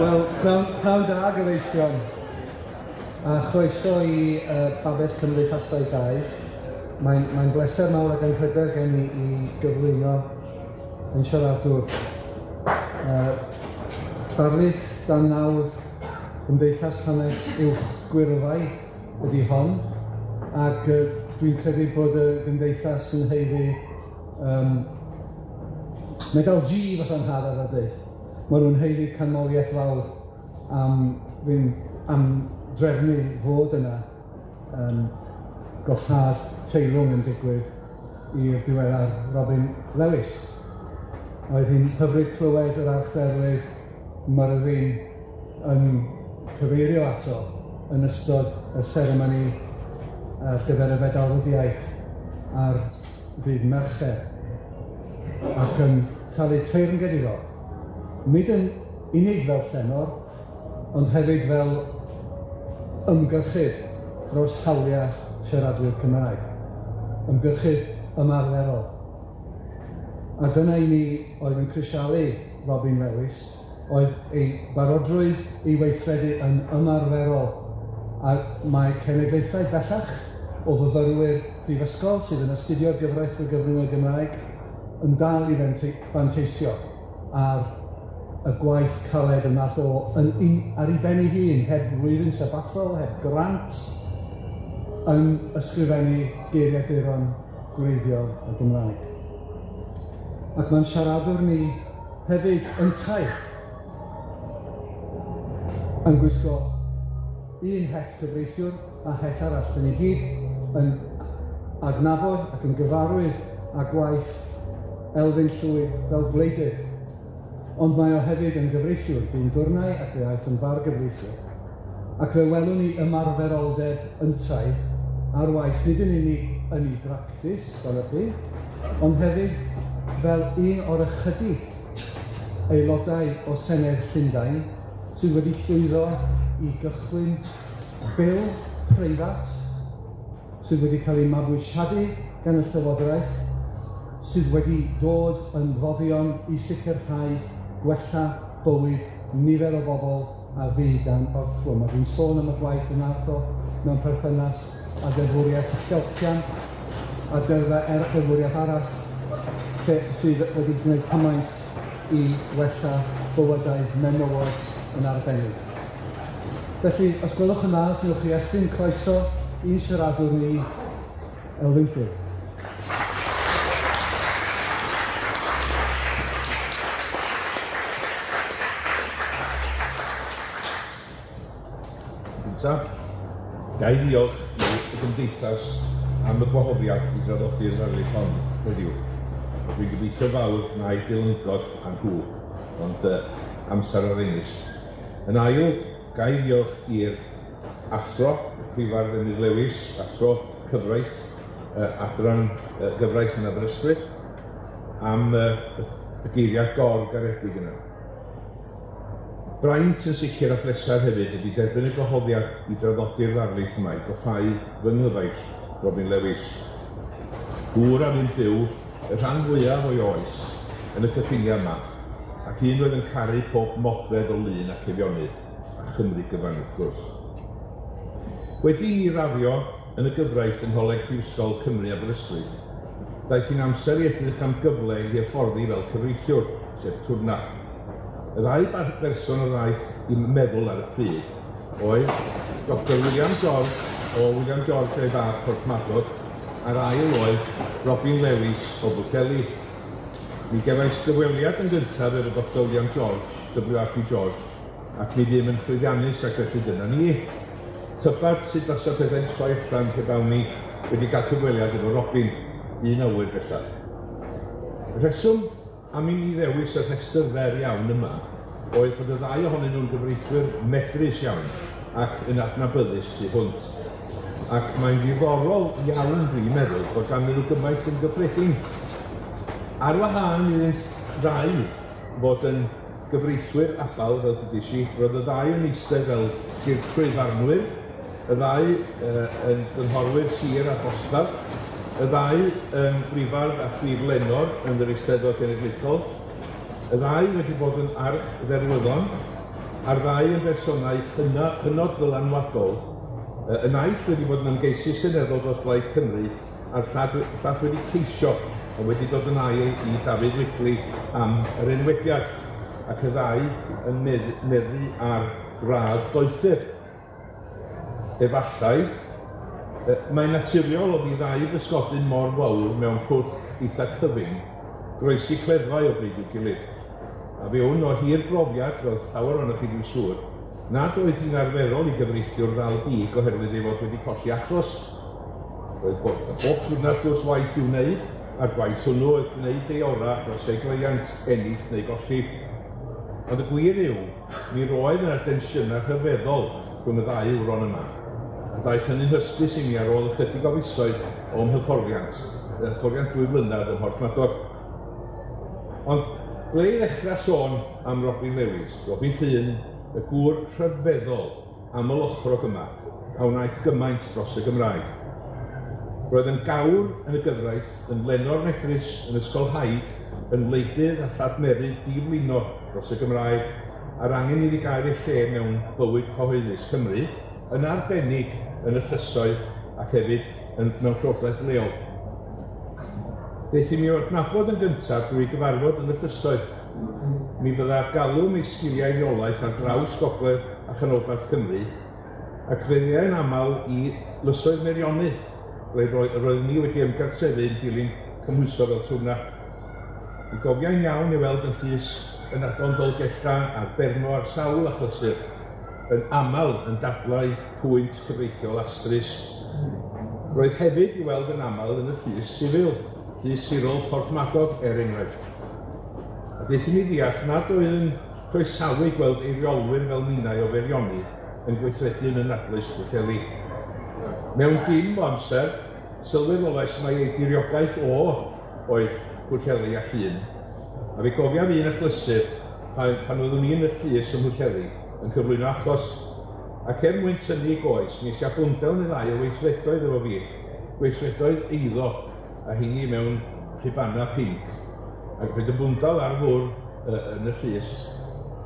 Wel, pnawn, pnawn da gyfeillion, a chroeso i Babell Cymdeithasau 2. Mae'n mae bleser mawr ac anrhydedd gen i i gyflwyno yn siaradwr. Darlith dan nawdd Cymdeithas Hanes Uwch Gwyrfai ydy hon, ac dwi'n credu bod y gymdeithas yn haeddu medal G fysa'n nhad arfer deud. Ma' nw'n haeddu canmoliaeth fawr am fynd am drefnu fod yna yym goffâd teilwng yn digwydd i'r diweddar Robin Lewis. Oedd hi'n hyfryd clywed yr Archdderwydd Myrddin yn cyfeirio ato yn ystod y seremoni ar gyfer y Fedal Ryddiaith ar ddydd Mercher ac yn talu teyrnged iddo, nid yn unig fel llenor, ond hefyd fel ymgyrchydd dros hawliau siaradwyr Cymraeg, ymgyrchydd ymarferol. A dyna i ni oedd yn crisialu Robin Lewis, oedd ei barodrwydd i weithredu yn ymarferol, a mae cenedlaethau bellach o fyfyrwyr prifysgol sydd yn astudio'r gyfraith drwy gyfrwng y Gymraeg yn dal i fanteisio ar y gwaith caled y nath o yn un- ar ei ben ei hun, heb flwyddyn sabathol, heb grant, yn ysgrifennu geiriaduron gwreiddiol y Gymraeg. Ac mae'n siaradwr ni hefyd yntau yn gwisgo un het cyfreithiwr a het arall. 'Dan ni gyd yn adnabod ac yn gyfarwydd â gwaith Elfyn Llwyd fel gwleidydd, ond mae o hefyd yn gyfreithiwr, bu'n dwrnai ac fe aeth yn fargyfreithiwr, ac fe welwn ni ymarferoldeb yntau ar waith nid yn unig yn ei bractis, fel y chi, ond hefyd fel un o'r ychydig aelodau o Senedd Llundain sydd wedi llwyddo i gychwyn bil preifat sydd wedi cael ei mabwysiadu gan y Llywodraeth, sydd wedi dod yn foddion i sicrhau gwella bywyd nifer o bobl a fu dan orthrwm. A dwi'n sôn am y gwaith y nath o mewn perthynas â deddfwriaeth stelcian a deddfa er deddfwriaeth arall lle sydd wedi gwneud cymaint i wella bywydau menywod yn arbennig. Felly, os gwelwch yn dda, os newch chi estyn croeso i'n siaradwr ni, Elfyn Llwyd. Gynta, ga i ddiolch i Gymdeithas am y gwahoddiad i draddodi'r ddarlith hon heddiw. Dwi'n gobeithio fawr na i deilyngdod â nhw, ond amser a ddengys. Yn ail, ga i ddiolch i'r Athro, Prifardd Emyr Lewis, Athro Cyfraith, Adran Gyfraith yn Aberystwyth, am y geiriau gor-garedig yna. Braint yn sicr a phleser hefyd ydi derbyn y gwahoddiad i draddodi'r ddarlith yma i goffáu fy nghyfaill, Robin Lewis. Gŵr a fu'n byw y rhan fwyaf o'i oes yn y cyffiniau yma, ac un oedd yn caru pob modfedd o Lŷn ac Eifionydd, a Chymru gyfan wrth gwrs. Wedi i mi raddio yn y gyfraith yng Ngholeg Prifysgol Cymru Aberystwyth, daeth hi'n amser i edrych am gyfle i hyfforddi fel cyfreithiwr, sef twrna. Y ddau berson a ddaeth i'm meddwl ar y pryd oedd Doctor William George o William George a'i fab Porthmadog, a'r ail oedd Robin Lewis o Bwllheli. Mi gefais gyfweliad yn gyntaf efo Doctor William George, W.R.P. George, ac mi fum yn llwyddiannus ac felly dyna ni. Tybed sut fasa pethau'n troi allan pe bawn i wedi cael cyfweliad efo Robin, un awyr bellach. Y rheswm Am i mi ddewis y rhestr fer iawn yma oedd bod y ddau ohonyn nhw'n gyfreithwyr medrus iawn ac yn adnabyddus tu hwnt. Ac mae'n ddiddorol iawn dwi'n meddwl bod ganddyn nhw gymaint yn gyffredin. Ar wahân iddynt ddau fod yn gyfreithwyr abal, fel dudis i, roedd y ddau yn eistedd fel dirprwy farnwyr, y ddau yn gynghorwyr sir a dosbarth, y ddau yn brifardd a phrif lenor yn yr Eisteddfod Genedlaethol, y ddau wedi bod yn archdderwyddon, A'r ddau yn bersonau hynod ddylanwadol, y naill wedi bod yn ymgeisydd seneddol dros Blaid Cymru a'r llall wedi ceisio ond wedi dod yn ail i Dafydd Wigley am yr enwebiad, ac y ddau yn meddu ar radd doethur. Efallai, mae'n naturiol oedd i ddau bysgodyn mor fawr mewn pwll eitha cyfyng groesi cleddfau o bryd i'w gilydd. A fe wn o hir brofiad, fel llawer ohonoch chi dwi'n siŵr, nad oedd hi'n arferol i gyfreithiwr ddal dig oherwydd ei fod wedi colli achos. Roedd bob twrna wrth gwrs waith i'w wneud, a'r gwaith hwnnw oedd gwneud ei orau dros ei gleient, ennill neu golli. Ond y gwir yw, mi roedd yna densiynau rhyfeddol rhwng y ddau wron yma, a daeth hynny'n hysbys i mi ar ôl ychydig o fisoedd o'm hyfforddiant, hyfforddiant 2 mlynedd ym Mhorthmadog. Ond ble i ddechrau sôn am Robin Lewis, Robin Llŷn, y gŵr rhyfeddol, aml-ochrog yma, a wnaeth gymaint dros y Gymraeg. Roedd yn gawr yn y gyfraith, yn lenor medrus, yn ysgolhaig, yn wleidydd a lladmerydd diflino dros y Gymraeg, a'r angen iddi gael ei lle mewn bywyd cyhoeddus Cymru, yn arbennig yn y llysoedd ac hefyd yn, mewn llywodraeth leol. Daeth i mi i'w adnabod yn gyntaf drwy gyfarfod yn y llysoedd. Mi fydda galw am ei sgiliau reolaeth ar draws Gogledd a Chanolbarth Cymru, ac fe ddeai'n aml i lysoedd Meirionnydd, ble roeddwn i wedi ymgartrefu yn dilyn cymhwyso fel twrna. Mi gofiai'n iawn ei weld yn llys ynadon Dolgellau a'r Bermo ar sawl achlysur, yn aml yn dadlau pwynt cyfreithiol astrus. Roedd hefyd i'w weld yn aml yn y llys sifil, llys sirol Porthmadog er enghraifft. A deuthum i ddeall nad oedd yn croesawu gweld eiriolwyr fel minnau o Feirionnydd yn gweithredu yn y Nadlys Pwllheli. Mewn dim o amser, sylweddolais mai ei diriogaeth o oedd Pwllheli a Llŷn, a fe gofiaf un achlysur pan, pan oeddwn i yn y llys ym Mhwllheli yn cyflwyno achos, ac er mwyn tynnu ei goes, mi es i â bwndel neu ddau o weithredoedd efo fi, gweithredoedd eiddo, a heini mewn rhubanau pinc, ac roedd y bwndel ar fwrdd yn y llys.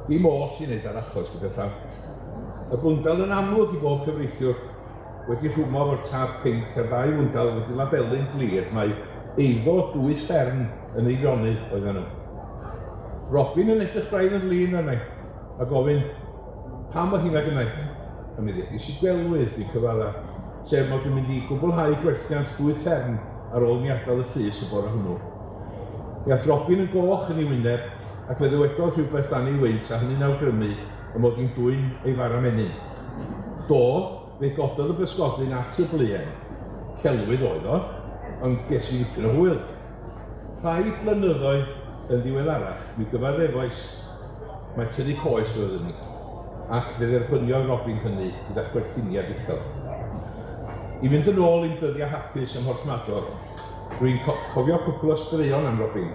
Dim oll i wneud â'r achos gyda llaw. Y bwndel yn amlwg i bob cyfreithiwr wedi rhwymo efo'r tab pinc a'r ddau fwndel wedi labelu'n glir mai eiddo dwy fferm yn Eifionydd oedden nhw. Robin yn edrych braidd yn flin arna i, a gofyn, pam oedd hynna gynnau? A mi ddedais i gelwydd, dwi'n cyfadda, sef mod i'n mynd i gwblhau gwerthiant dwy fferm ar ôl mi adael y llys y bore hwnnw. Mi ath Robin yn goch yn ei wyneb, ac fe ddywedodd rhywbeth dan ei wynt, a hynny'n awgrymu y mod i'n dwyn ei fara menyn. Do, fe gododd y bysgodyn at y bluen. Celwydd oedd o, ond ges i ddipyn o hwyl. Rhai blynyddoedd yn ddiweddarach, mi gyfaddefais mai tynnu coes oeddwn i, ac fe dderbyniodd Robin hynny gyda chwerthiniad uchel. I fynd yn ôl i'm dyddiau hapus ym Mhorthmadog, rwy'n cofio cwpl o straeon am Robin.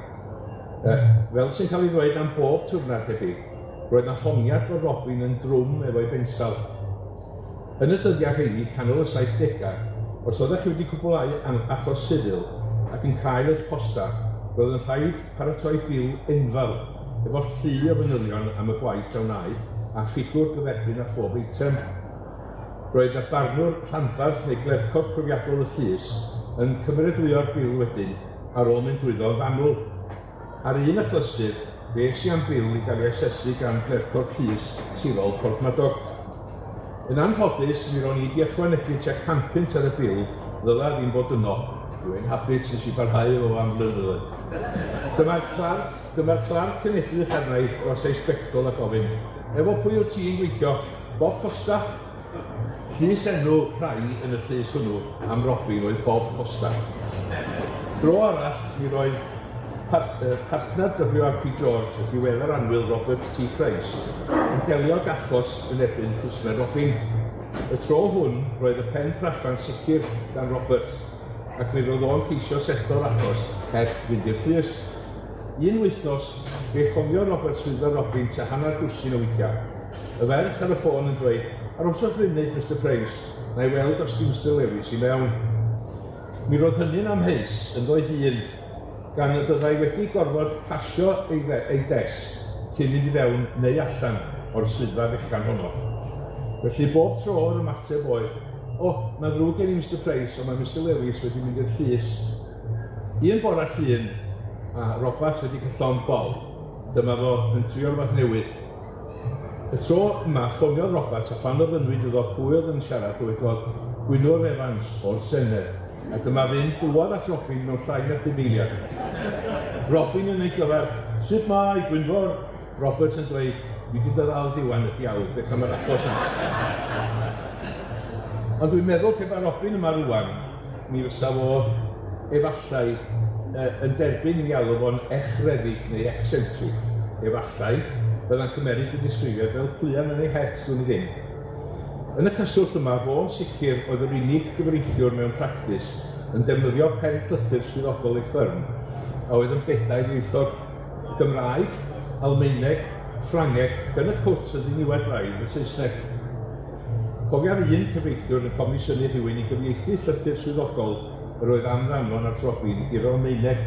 Fel sy'n cael ei ddweud am bob twrna tebyg, roedd 'na honiad bod Robin yn drwm efo'i bensal. Yn y dyddiau rheini, canol y saithdegau, os oeddech chi wedi cwblhau achos sifil ac yn cael eich postau, roedd yn rhaid paratoi bil enfawr efo llu o fanylion am y gwaith a wnaed a ffigwr gyferbyn â phob eitem. Roedd y barnwr rhanbarth neu glercod profiadol y llys yn cymeradwyo'r bil wedyn ar ôl mynd drwyddo'n fanwl. Ar un achlysur, fe es i am bil i gael ei asesu gan glercod llys sirol Porthmadog. Yn anffodus, mi ro'n i 'di ychwanegu tua 100 punt ar y bil, ddyla ddim bod yno. Rwy'n habit nes i barhau efo fo am flynyddoedd. Dyma'r clerc, dyma'r clerc yn edrych arna i dros ei sbectol a gofyn, Efo pwy wyt ti'n gweithio? Bob Costa? Llys enw rhai yn y llys hwnnw am Robin oedd Bob Costa. Dro arall, mi roedd partner WRP George, y diweddar annwyl Robert T Price, yn delio ag achos yn erbyn cwsmer Robin. Y tro hwn, roedd y pen praffa'n sicr gan Robert, ac mi roedd o'n ceisio setlo'r achos heb fynd i'r llys. Un wythnos, fe ffoniodd Robert swyddfa Robin tua hanner dwsin o weithiau. Y ferch ar y ffôn yn dweud, Arhoswch funud, Mister Price, na i weld os 'di Mister Lewis i mewn. Mi roedd hynny'n amheus ynddo'i hun, gan y byddai wedi gorfod pasio ei, ei desg cyn mynd i fewn neu allan. o'r swyddfa fechan honno. Felly bob tro yr ymateb oedd, o, mae'n ddrwg gen i Mr Price, ond mae Mr Lewis wedi mynd i'r llys. Un bora Llun, a Robat wedi cael llond bol, dyma fo yn trio rhywbeth newydd. Y tro yma, ffoniodd Robat a phan ofynnwyd iddo pwy oedd yn siarad, dywedodd Gwynfor Evans o'r Senedd, a dyma fynd drwodd at Robin mewn llai na phum eiliad. Robin yn ei gyfarch, sut mae, Gwynfor? Roberts yn dweud, dwi 'di dy ddal di ŵan, y diawl, beth am yr achos yma? Ond dwi'n meddwl pe bai Robin yma rŵan, mi fysa fo efallai yn derbyn i mi alw fo'n echrefig neu eccentric. Efallai bydda'n cymeryd y disgrifiad fel pluan yn ei het, dwn i ddim. Yn y cyswllt yma, fo'n sicr oedd yr unig gyfreithiwr mewn practis yn defnyddio pen llythyr swyddogol ei ffyrm, a oedd yn bedair ieithog, Gymraeg, Almaeneg, Ffrangeg, gan y cwt yn ddiniwed braidd yn Saesneg. Cofiaf un cyfreithiwr yn comisiynu rhywun i gyfieithu llythyr swyddogol yr oedd am ddanfon at Robin i'r Almaeneg.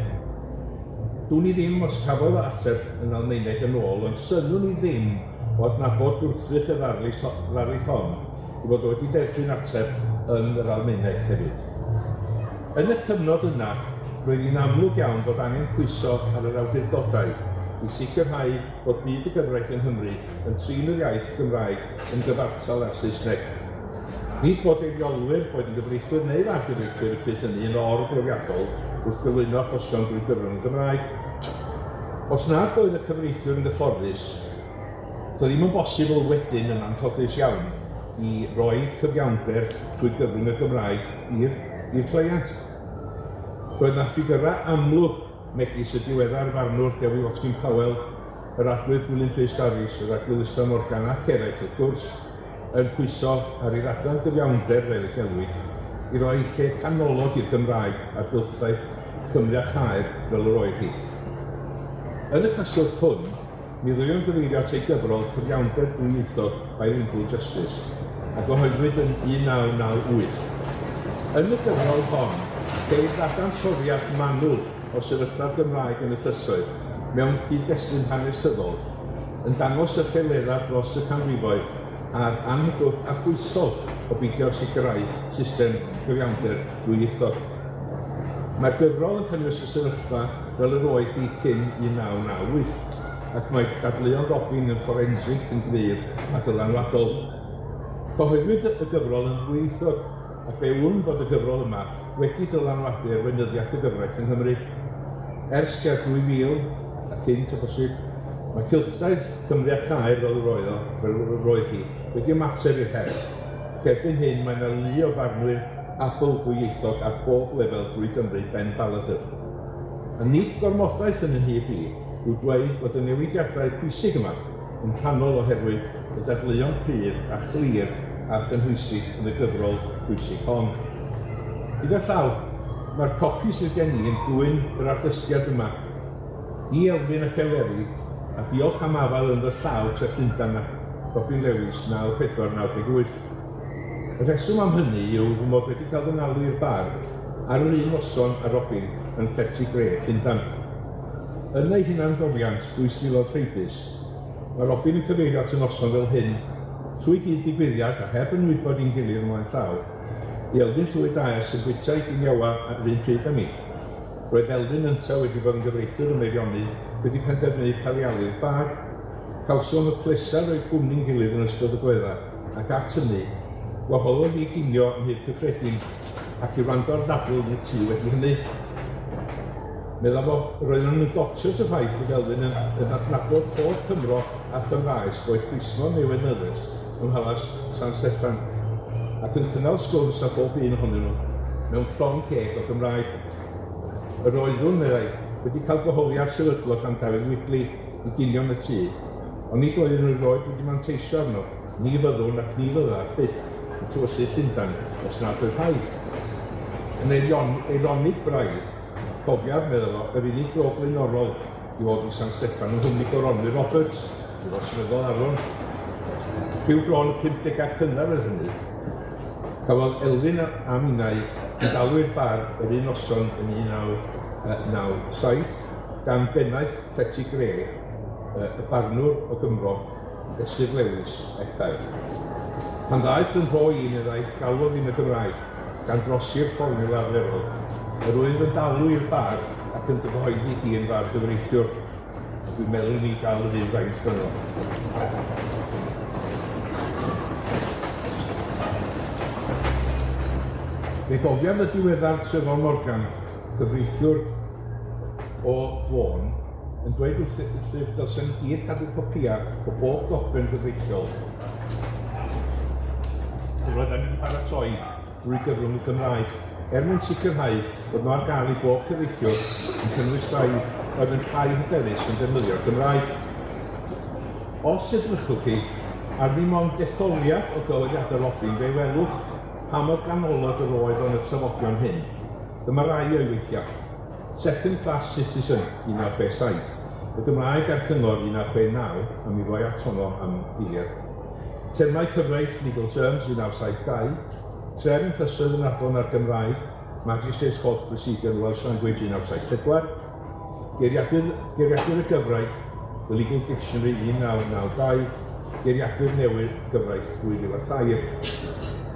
Dwn i ddim os cafodd o ateb yn Almaeneg yn ôl, ond synnwn i ddim o adnabod gwrthrych y ddarlith hon i fod o wedi derbyn ateb yn yr Almaeneg hefyd. Yn y cyfnod yna, roedd hi'n amlwg iawn fod angen pwyso ar yr awdurdodau i sicrhau bod byd y gyfraith yng Nghymru yn trin yr iaith Gymraeg yn gyfartal â'r Saesneg. Nid bod eiriolwyr, boed yn gyfreithwyr neu fargyfreithwyr y pryd hynny, yn or-brofiadol wrth gyflwyno achosion drwy gyfrwng y Gymraeg. Os nad oedd y cyfreithiwr yn gyfforddus, doedd ddim yn bosibl wedyn, yn anffodus iawn, i roi cyfiawnder trwy gyfrwng y Gymraeg i'r i'r cleient. Roedd 'na ffigyrau amlwg megis y diweddar farnwr Dewi Watkin Powell, yr Arglwydd Gwilym Prys Davies, yr Arglwydd Lystra Morgan ac eraill wrth gwrs, yn pwyso ar i'r adran gyfiawnder, fel y gelwid, i roi lle canolog i'r Gymraeg ar gylchdaith Cymru a Chaer fel yr oedd hi. Yn y cyswllt hwn, mi ddwy'n gyfeirio at ei gyfrol Cyfiawnder Dwyieithog Bilingual Justice, a gyhoeddwyd yn 1998. Yn y gyfrol hon, ceir ddadansoddiad manwl o sefyllfa'r Gymraeg yn y llysoedd mewn cyd-destun hanesyddol, yn dangos y ffaeleddau dros y canrifoedd a'r annhegwch arhwysol o beidio sicrhau system gyfiawnder dwyieithog. Mae'r gyfrol yn cynnwys y sefyllfa fel yr oedd hi cyn 1998, ac mae dadleuon Robin yn fforensig yn gryf a dylanwadol. Cyhoeddwyd y gyfrol yn ddwyieithog, ac fe wn fod y gyfrol yma wedi dylanwadu ar weinyddiaeth y gyfraith yng Nghymru. Ers tua 2000, a cynt o bosib, mae cylchdaith Cymru a Chaer fel yr oedd o, fel yr oedd hi, wedi ymateb i'r her, ac erbyn hyn mae yna lu o farnwyr abl dwyieithog ar bob lefel drwy Gymru ben baladr. A nid gormodaeth yn 'y nhyb i yw dweud bod y newidiadau pwysig yma yn rhannol oherwydd y dadleuon cryf a chlir a chynhwysig yn y gyfrol bwysig hon. Gyda llaw, mae'r copi sydd gen i yn dwyn yr ardystiad yma i Elfyn ac Eleri, a diolch am afael yn fy llaw tua Llundain a Robin Lewis 9498. Y rheswm am hynny yw fy mod wedi cael fy ngalw i'r bar ar yr un noson â Robin yn Llety Gre, Llundain. Yn ei hunangofiant Bwystfilod Rheibus, mae Robin yn cyfeirio at y noson fel hyn, trwy gyd-ddigwyddiad a heb yn wybod i'n gilydd ymlaen llaw, i Elfyn Llwyd AS yn bwyta ei giniawa ar yr un pryd â mi. Roedd Elfyn yntau wedi bod yn gyfreithiwr ym Meirionnydd, wedi penderfynu cael ei alw i'r bar. Cawsom y pleser o'i gwmni'n gilydd yn ystod y gwledda. Ac at hynny, gwahoddodd fi ginio yn Nhŷ'r Cyffredin ac i wrando ar ddadl yn y tŷ wedi hynny. Medda fo, roeddwn yn dotio at y ffaith fod Elfyn yn, yn adnabod pob Cymro a Chymraes, boed plismon neu weinyddes, ym Mhalas San Steffan, ac yn cynnal sgwrs â phob un ohonyn nhw mewn llond ceg o Gymraeg. Yr oeddwn, meddai, wedi cael gwahoddiad sefydlog gan Dafydd Wigley i ginio yn y tŷ, Ond nid oeddwn erioed wedi manteisio arno, ni fyddwn ac ni fyddaf byth yn tywyllu Llundain os nad oedd rhaid. Yn eironig braidd, cofiaf, medda fo, yr unig dro blaenorol i fod i San Steffan yng nghwmni Goronwy Roberts, Aelod Seneddol Arfon. Rhyw dro yn y pumdegau cynnar oedd hynny. Cafodd Elfyn a minnau ein galw i'r bar yr un noson yn 1997 gan bennaeth Llety Gre, y barnwr o Gymro, Ysyr Lewis, Epail. Pan ddaeth yn rhoi i, meddai, galwodd yn y Gymraeg, gan drosi'r fformiwla arferol. Yr wyf yn dalw i'r bar ac yn dy gyhoeddi di yn far gyfreithiwr. Dwi'n meddwl i ni gael yr un fraint gynno. Fe gofiaf y diweddar Trevor Morgan, cyfreithiwr o Fôn, yn dweud wrthyf dylsen ni gyd cadw copïau o bob dogfen gyfreithiol roedden ni'n paratoi drwy gyfrwng y Gymraeg, er mwyn sicrhau bod nhw ar gael i bob cyfreithiwr yn cynnwys rhai oedd yn llai hyderus yn defnyddio'r Gymraeg. Os edrychwch chi ar ddim ond detholiad o gyhoeddiadau Robin, fe welwch pa mor ganolog yr oedd o'n y trafodion hyn. Dyma rai o'i weithiau. Second Class Citizen, 1967. Y Gymraeg a'r Cyngor, 1969, a mi ddoi at honno am eiliad. Termau Cyfraith, Legal Terms, 1972. Trefn Llysoedd Ynadon a'r Gymraeg, Magistrates Court Procedure in Welsh Language, 1974. Geiriadur, Geiriadur y Gyfraith, The Legal Dictionary, 1992. Geiriadur Newydd, Gyfraith 2003.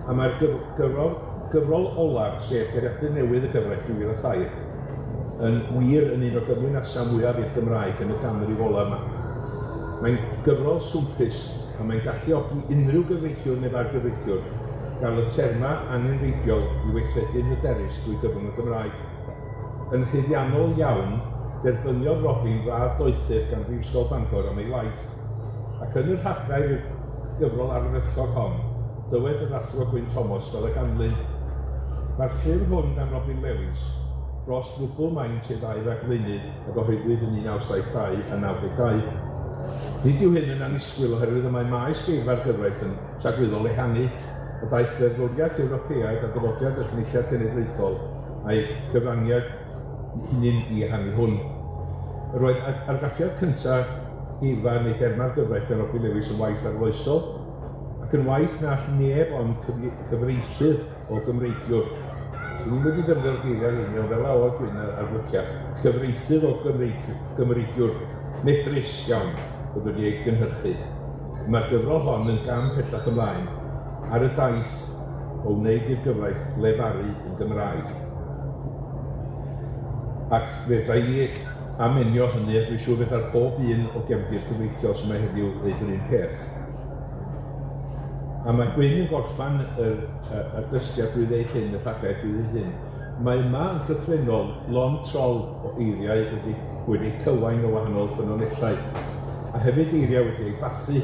A mae'r gyfrol, gyfrol olaf, sef Geiriadur Newydd y Gyfraith 2003, yn wir yn un o gyflwynasau mwyaf i'r Gymraeg yn y ganrif olaf yma. Mae'n gyfrol swmpus a mae'n galluogi unrhyw gyfreithiwr neu fargyfreithiwr gael y termau angenrheidiol i weithredu'n hyderus drwy gyfrwng y Gymraeg. Yn haeddiannol iawn, derbyniodd Robin radd doethur gan Brifysgol Bangor am ei waith, ac yn y rhagair i'r gyfrol ardderchog hon, dywed yr Athro Gwyn Thomas fel y ganlyn: Mae'r llyfr hwn gan Robin Lewis dros ddwbl maint ei ddau ragflaenydd a gyhoeddwyd yn 1972 a 92. Nid yw hyn yn annisgwyl oherwydd y mae maes geirfa'r gyfraith yn tragwyddol ehangu, a daeth deddfwriaeth Ewropeaidd a dyfodiad y Cynulliad Cenedlaethol a'i cyfraniad hunin i ehangu hwn. Yr oedd argraffiad cyntaf geirfa neu derma'r gyfraith gan Robin Lewis yn waith arloesol, ac yn waith na all neb ond cyfreithydd o Gymreigiwr. Swn i'm wedi defnyddio'r geiriau union fel a oedd Gwyn ar flociau. Cyfreithydd o Gymreigiwr, medrus iawn, oedd wedi ei gynhyrchu. Mae'r gyfrol hon yn gam pellach ymlaen ar y daith o wneud i'r gyfraith lefaru yn Gymraeg. Ac fedra i amenio hynny, a dwi'n siŵr fedar pob un o gefndir cyfreithiol sydd yma heddiw ddeud yr un peth. A mae Gwyn yn gorffan yr, y, y dystiad drwy ddeud hyn, y rhagair drwy ddeud hyn. Mae yma yn llythrennol lond trol o eiriau wedi, wedi cywain o wahanol ffynonellau, a hefyd eiriau wedi eu bathu.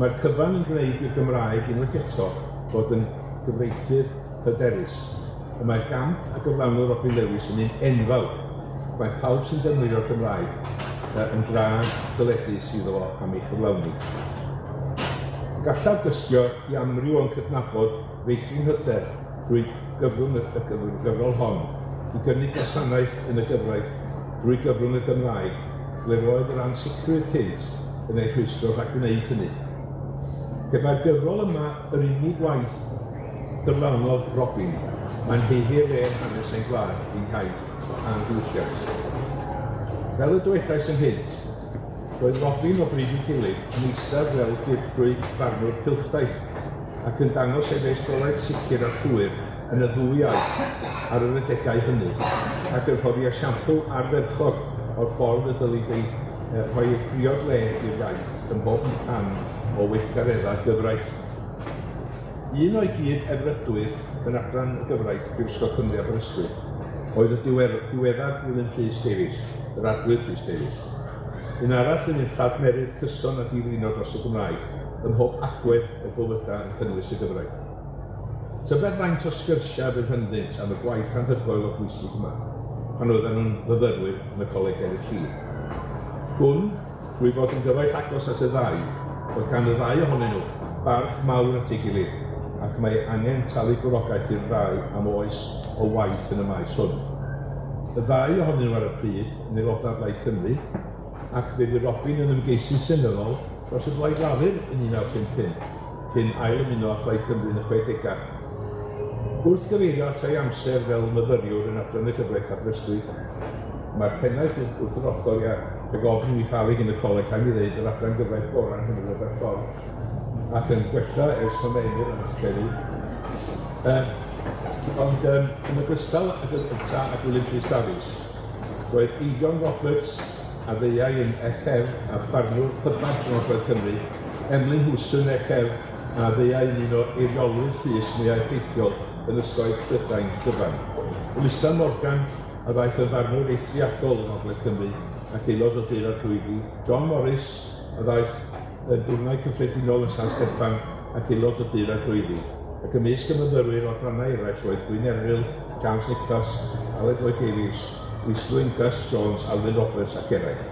Mae'r cyfan yn gwneud i'r Gymraeg unwaith eto fod yn gyfreithydd hyderus. Y mae'r gamp a gyflawnodd Robin Lewis yn un enfawr. Mae pawb sy'n defnyddio'r Gymraeg yn dra dyledus iddo fo am ei chyflawni. Gallaf dystio i amryw o'n cydnabod feithrin hyder drwy gyfrwng y gyfrol hon i gynnig gwasanaeth yn y gyfraith drwy gyfrwng y Gymraeg ble roedd yr ansicrwydd cynt yn ei rhwystro rhag gwneud hynny. Pe bai'r gyfrol yma yr unig waith gyflawnodd Robin, mae'n haeddu le yn hanes ein gwlad, ein hiaith a'n diwylliant. Fel y dywedais ynghynt, roedd Robin o bryd i'w gilydd yn eistedd fel dirprwy farnwr cylchdaith ac yn dangos ei feistrolaeth sicr a llwyr yn y ddwy iaith ar yr adegau hynny, ac yn rhoddi esiampl ardderchog o'r ffordd y dylid ei rhoi ei phriod le i'r iaith ym mhob rhan o weithgareddau gyfraith. Un o'i gyd efrydwyr yn adran y gyfraith Brifysgol Cymru Aberystwyth oedd y diweddar Gwilym Rhys Davies, yr Arglwydd Rhys Davies. Un arall yn un lladmerydd cyson a diflino dros y Gymraeg ym mhob agwedd o bywydau yn cynnwys y gyfraith. Tybed faint o sgyrsiau fydd rhyngddynt am y gwaith anhygoel o bwysig yma, pan oedden nhw'n fyfyrwyr yn y Coleg Ger y Lli. Gwn, drwy fod yn gyfaill agos at y ddau, bod gan y ddau ohonyn nhw barch mawr at ei gilydd, ac mae angen talu gwrogaeth i'r ddau am oes o waith yn y maes hwn. Y ddau ohonyn nhw ar y pryd yn aelodau Blaid Cymru, ac fe fu Robin yn ymgeisydd seneddol dros y Blaid Lafur yn 1955, cyn ail-ymuno â Phlaid Cymru yn y chwedegau. Wrth gyfeirio at ei amser fel myfyriwr yn Adran y Gyfraith Aberystwyth, mae'r pennaeth wrth yr ochr, ia. Rhag ofn i mi falu gin y coleg, rhaid mi ddeud, yr adran gyfraith gorau yng Nghymru o bell ffordd, ac yn gwella ers pan mae Emyr yn ysgrifennu. Ond yn ogystal ag ynta a Gwilym Prys Dafis, roedd Eifion Roberts, a ddeuai yn FF a barnwr hybarch yng Ngogledd Cymru, Emlyn Hewson FF, a ddeuai yn un o eiriolwyr llys mwyaf effeithiol ynysoedd Prydain gyfan. Elystan Morgan, a ddaeth yn farnwr eithriadol yng Ngogledd Cymru ac aelod o Dŷ'r Arglwyddi, John Morris, a ddaeth yn dwrnai cyffredinol yn San Steffan ac aelod o Dŷ'r Arglwyddi, ac ymysg y myfyrwyr o adrannau eraill roedd Gwyn Erfyl, James Niclas, Aled Lloyd Davies, Islwyn Gus Jones, Alun Roberts ac eraill.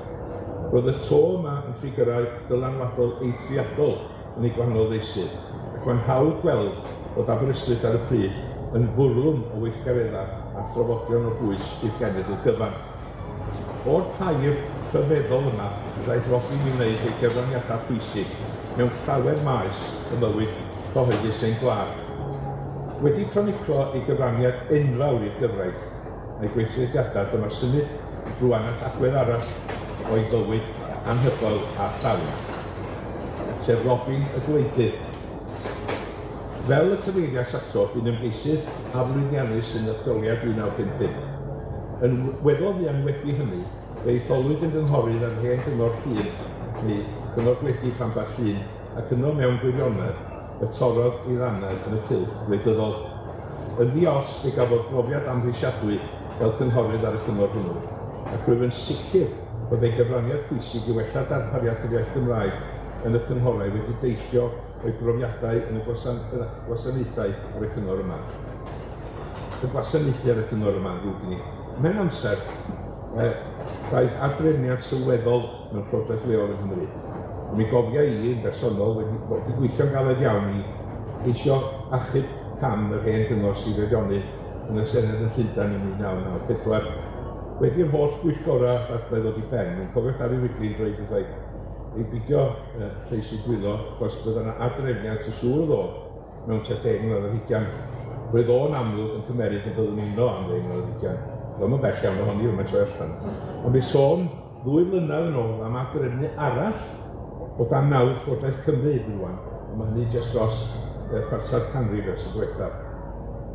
Roedd y to yma yn ffigyrau dylanwadol eithriadol yn eu gwahanol feysydd, ac mae'n hawdd gweld bod Aberystwyth ar y pryd yn fwrlwm o weithgareddau a thrafodion o bwys i'r genedl gyfan. O'r pair rhyfeddol yma y daeth Robin i wneud ei gyfraniadau pwysig mewn llawer maes ym mywyd cyhoeddus ein gwlad. Wedi croniclo ei gyfraniad enfawr i'r gyfraith a'i gweithrediadau, dyma symud rŵan at agwedd arall o'i fywyd anhygoel a llawn, sef Robin y Gwleidydd. Fel y cyfeiriais ato, bu'n ymgeisydd aflwyddiannus yn etholiad 1955. Yn weddol fuan wedi hynny, fe etholwyd yn gynghorydd ar hen Gyngor Llŷn, neu Cyngor Gwledig Rhanbarth Llŷn, ac yno mewn gwirionedd y torrodd ei ddannedd yn y cylch gwleidyddol. Yn ddi-os, fe gafodd brofiad amhrisiadwy fel cynghorydd ar y cyngor hwnnw, ac rwyf yn sicr bod ei gyfraniad pwysig i wella darpariaeth yr iaith Gymraeg yn y cynghorau wedi deillio o'i brofiadau yn y gwasanaethau ar y cyngor yma. Y gwasanaethu ar y cyngor yma, yn ddrwg gen i. Ymhen amser, daeth adrefniad sylweddol mewn llywodraeth leol yng Nghymru. A mi gofia i yn bersonol wedi wedi gweithio'n galed iawn i geisio achub cam yr hen gyngor Sir Feirionnydd yn y Senedd yn Llundain yn 1994. Wedi'r holl bwyllgorau ddadlau ddod i ben, dwi'n cofio Dafydd Wigley'n dweud wrtha i i beidio lleisi dwylo, achos bydda 'na adrefniant yn siŵr o ddod mewn tua deg mlynedd ar hugain. Roedd o'n amlwg yn cymeryd y byddwn ni'n yno am ddeg mlynedd ar hugain. Doedd o'm yn bell iawn ohoni pan mae'n troi allan. Ond bu sôn ddwy flynedd yn ôl am adrefnu arall o dan nawdd Llywodraeth Cymru rŵan, ond mae hynny jyst dros chwarter canrif ers y diwethaf.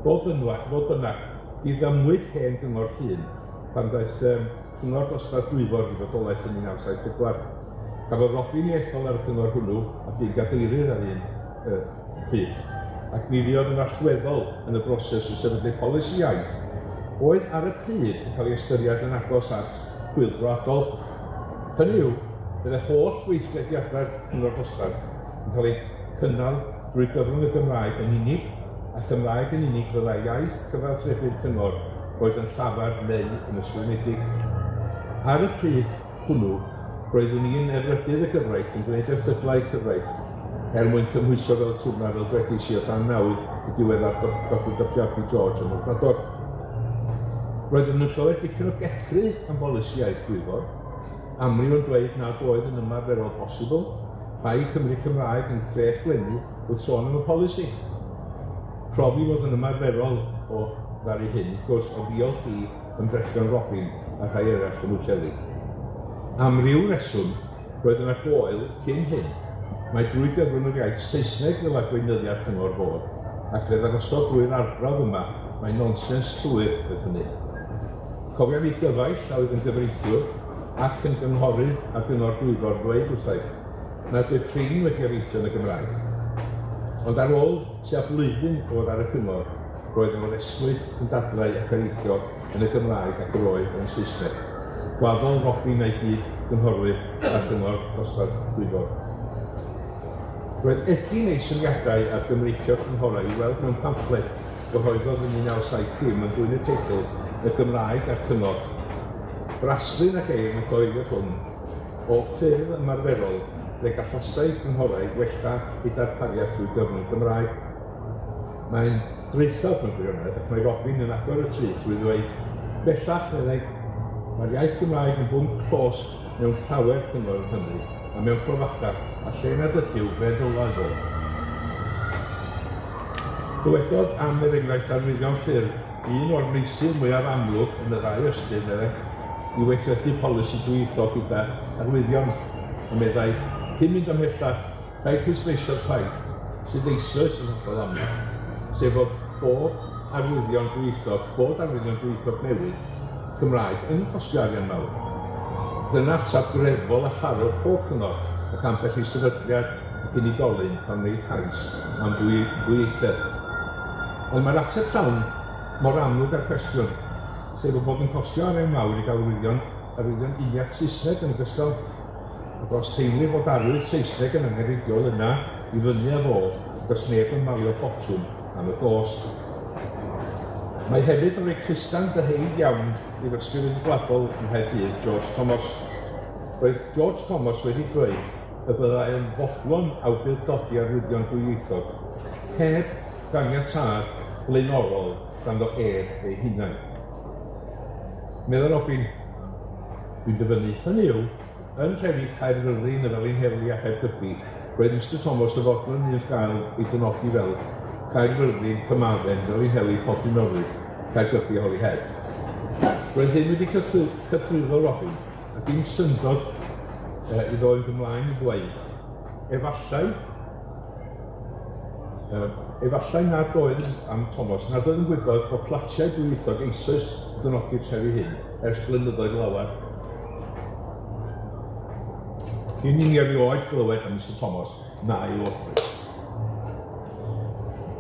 Fodd bynnag, fodd bynnag, diddymmwyd hen Gyngor Llŷn pan ddaeth Cyngor Dosbarth Dwyfor i fodolaeth yn 1974. Cafodd Robin ei ethol ar y cyngor hwnnw a bu'n gadeirydd ar un pryd, ac mi fuodd yn allweddol yn y broses o sefydlu polisi iaith oedd ar y pryd yn cael ei ystyried yn agos at chwyldroadol. Hynny yw, byddai holl weithrediadau'r Cyngor Dosbarth yn cael eu cynnal drwy gyfrwng y Gymraeg yn unig, a Chymraeg yn unig fyddai iaith cyfathrebu'r Cyngor, boed yn llafar neu yn ysgrifenedig. Ar y pryd hwnnw, roeddwn i'n efrydydd y gyfraith yn gwneud erthyglau cyfraith er mwyn cymhwyso fel twrna fel dwedis i o dan nawdd y diweddar Doctor WRP George ym Mhorthmadog. Roeddwn yn clywed dipyn o gecru am bolisi iaith Dwyfor, amryw yn dweud nad oedd yn ymarferol bosibl, rhai Cymry Cymraeg yn crech-wenu wrth sôn am y polisi. Profi fod yn ymarferol o ddaru hyn, wrth gwrs, o ddiolch i ymdrechion Robin a rhai eraill ym Mhwllheli. Am ryw reswm, roedd yna goel cyn hyn, mai drwy gyfrwng yr iaith Saesneg ddylai gweinyddiad cyngor fod, ac fe ddangosodd drwy'r arbrawf yma mai nonsens llwyr oedd hynny. Cofiaf i gyfaill a oedd yn gyfreithiwr ac yn gynghorydd ar Gyngor Dwyfor ddweud wrtha i nad oedd prin wedi areithio yn y Gymraeg. Ond ar ôl tua blwyddyn o fod ar y cyngor, roedd mor esmwyth yn dadlau ac areithio yn y Gymraeg ac yr oedd yn y Saesneg. Gwaddol Robin a'i gyd gynghorwyr ar Gyngor Dosbarth Dwyfor. Roedd egin ei syniadau ar Gymreicio'r cynghorau i'w weld mewn pamffled gyhoeddodd yn 1970 yn dwyn y teitl Y Gymraeg a'r Cyngor. Braslun a geir yn y cyhoeddiad hwn o ffyrdd ymarferol ble gallasai cynghorau wella eu darpariaeth drwy gyfrwng y Gymraeg. Mae'n draethawd mewn gwirionedd, ac mae Robin yn agor y traeth drwy ddweud, Bellach, meddai, mae'r iaith Gymraeg yn bwnc llosg mewn llawer cyngor yng Nghymru, a mewn cromfacha, a lle nad ydyw, fe ddylai fod. Dywedodd am, er enghraifft, arwyddion ffyrdd, un o'r meysydd mwyaf amlwg yn y ddau ystyr, meddai. i weithredu polisi dwyieithog gyda arwyddion, a meddai, cyn mynd ymhellach, rhaid pwysleisio'r ffaith sydd eisoes yn hollol amlwg, sef fod bob arwyddion dwyieithog, bod arwyddion dwyieithog newydd Cymraeg yn costio arian mawr. Dyna ateb greddfol a tharo pob cyngor ac ambell i sefydliad ac unigolyn pan wneir cais am ddwyieithedd. Ond mae'r ateb llawn mor amlwg â'r cwestiwn, sef ei bod yn costio arian mawr i gael arwyddion, arwyddion uniaith Saesneg yn ogystal. Ac os teimlir fod arwydd Saesneg yn angenrheidiol yna i fyny â fo, does neb yn malio botwm am y gost. Mae hefyd yn rhoi clustan dyheig iawn i'r Ysgrifennydd Gwladol yng Nghaerdydd, George Thomas. Roedd George Thomas wedi dweud y byddai yn fodlon awdurdodi arwyddion dwyieithog heb ganiatâd blaenorol ganddo ef ei hunain. Meddai Robin, dwi'n dyfynnu, hynny yw, yn nhrefi Caerfyrddin, y Felinheli a Chaergybi, roedd Mister Thomas yn fodlon iddynt gael ei dynodi fel Caerfyrddin, Carmarthen, Felinheli, Pontynorwyd, Caergybi a Holyhead. Roedd hyn wedi cythruddo Robin, a dim syndod iddo fynd ymlaen i ddweud, efallai, efallai nad oedd am Thomas, nad oedd yn gwybod bod platiau dwyieithog eisoes yn dynodi'r trefi hyn ers blynyddoedd lawer. Cyn i ni erioed glywed am Mister Thomas na'i lywodraeth.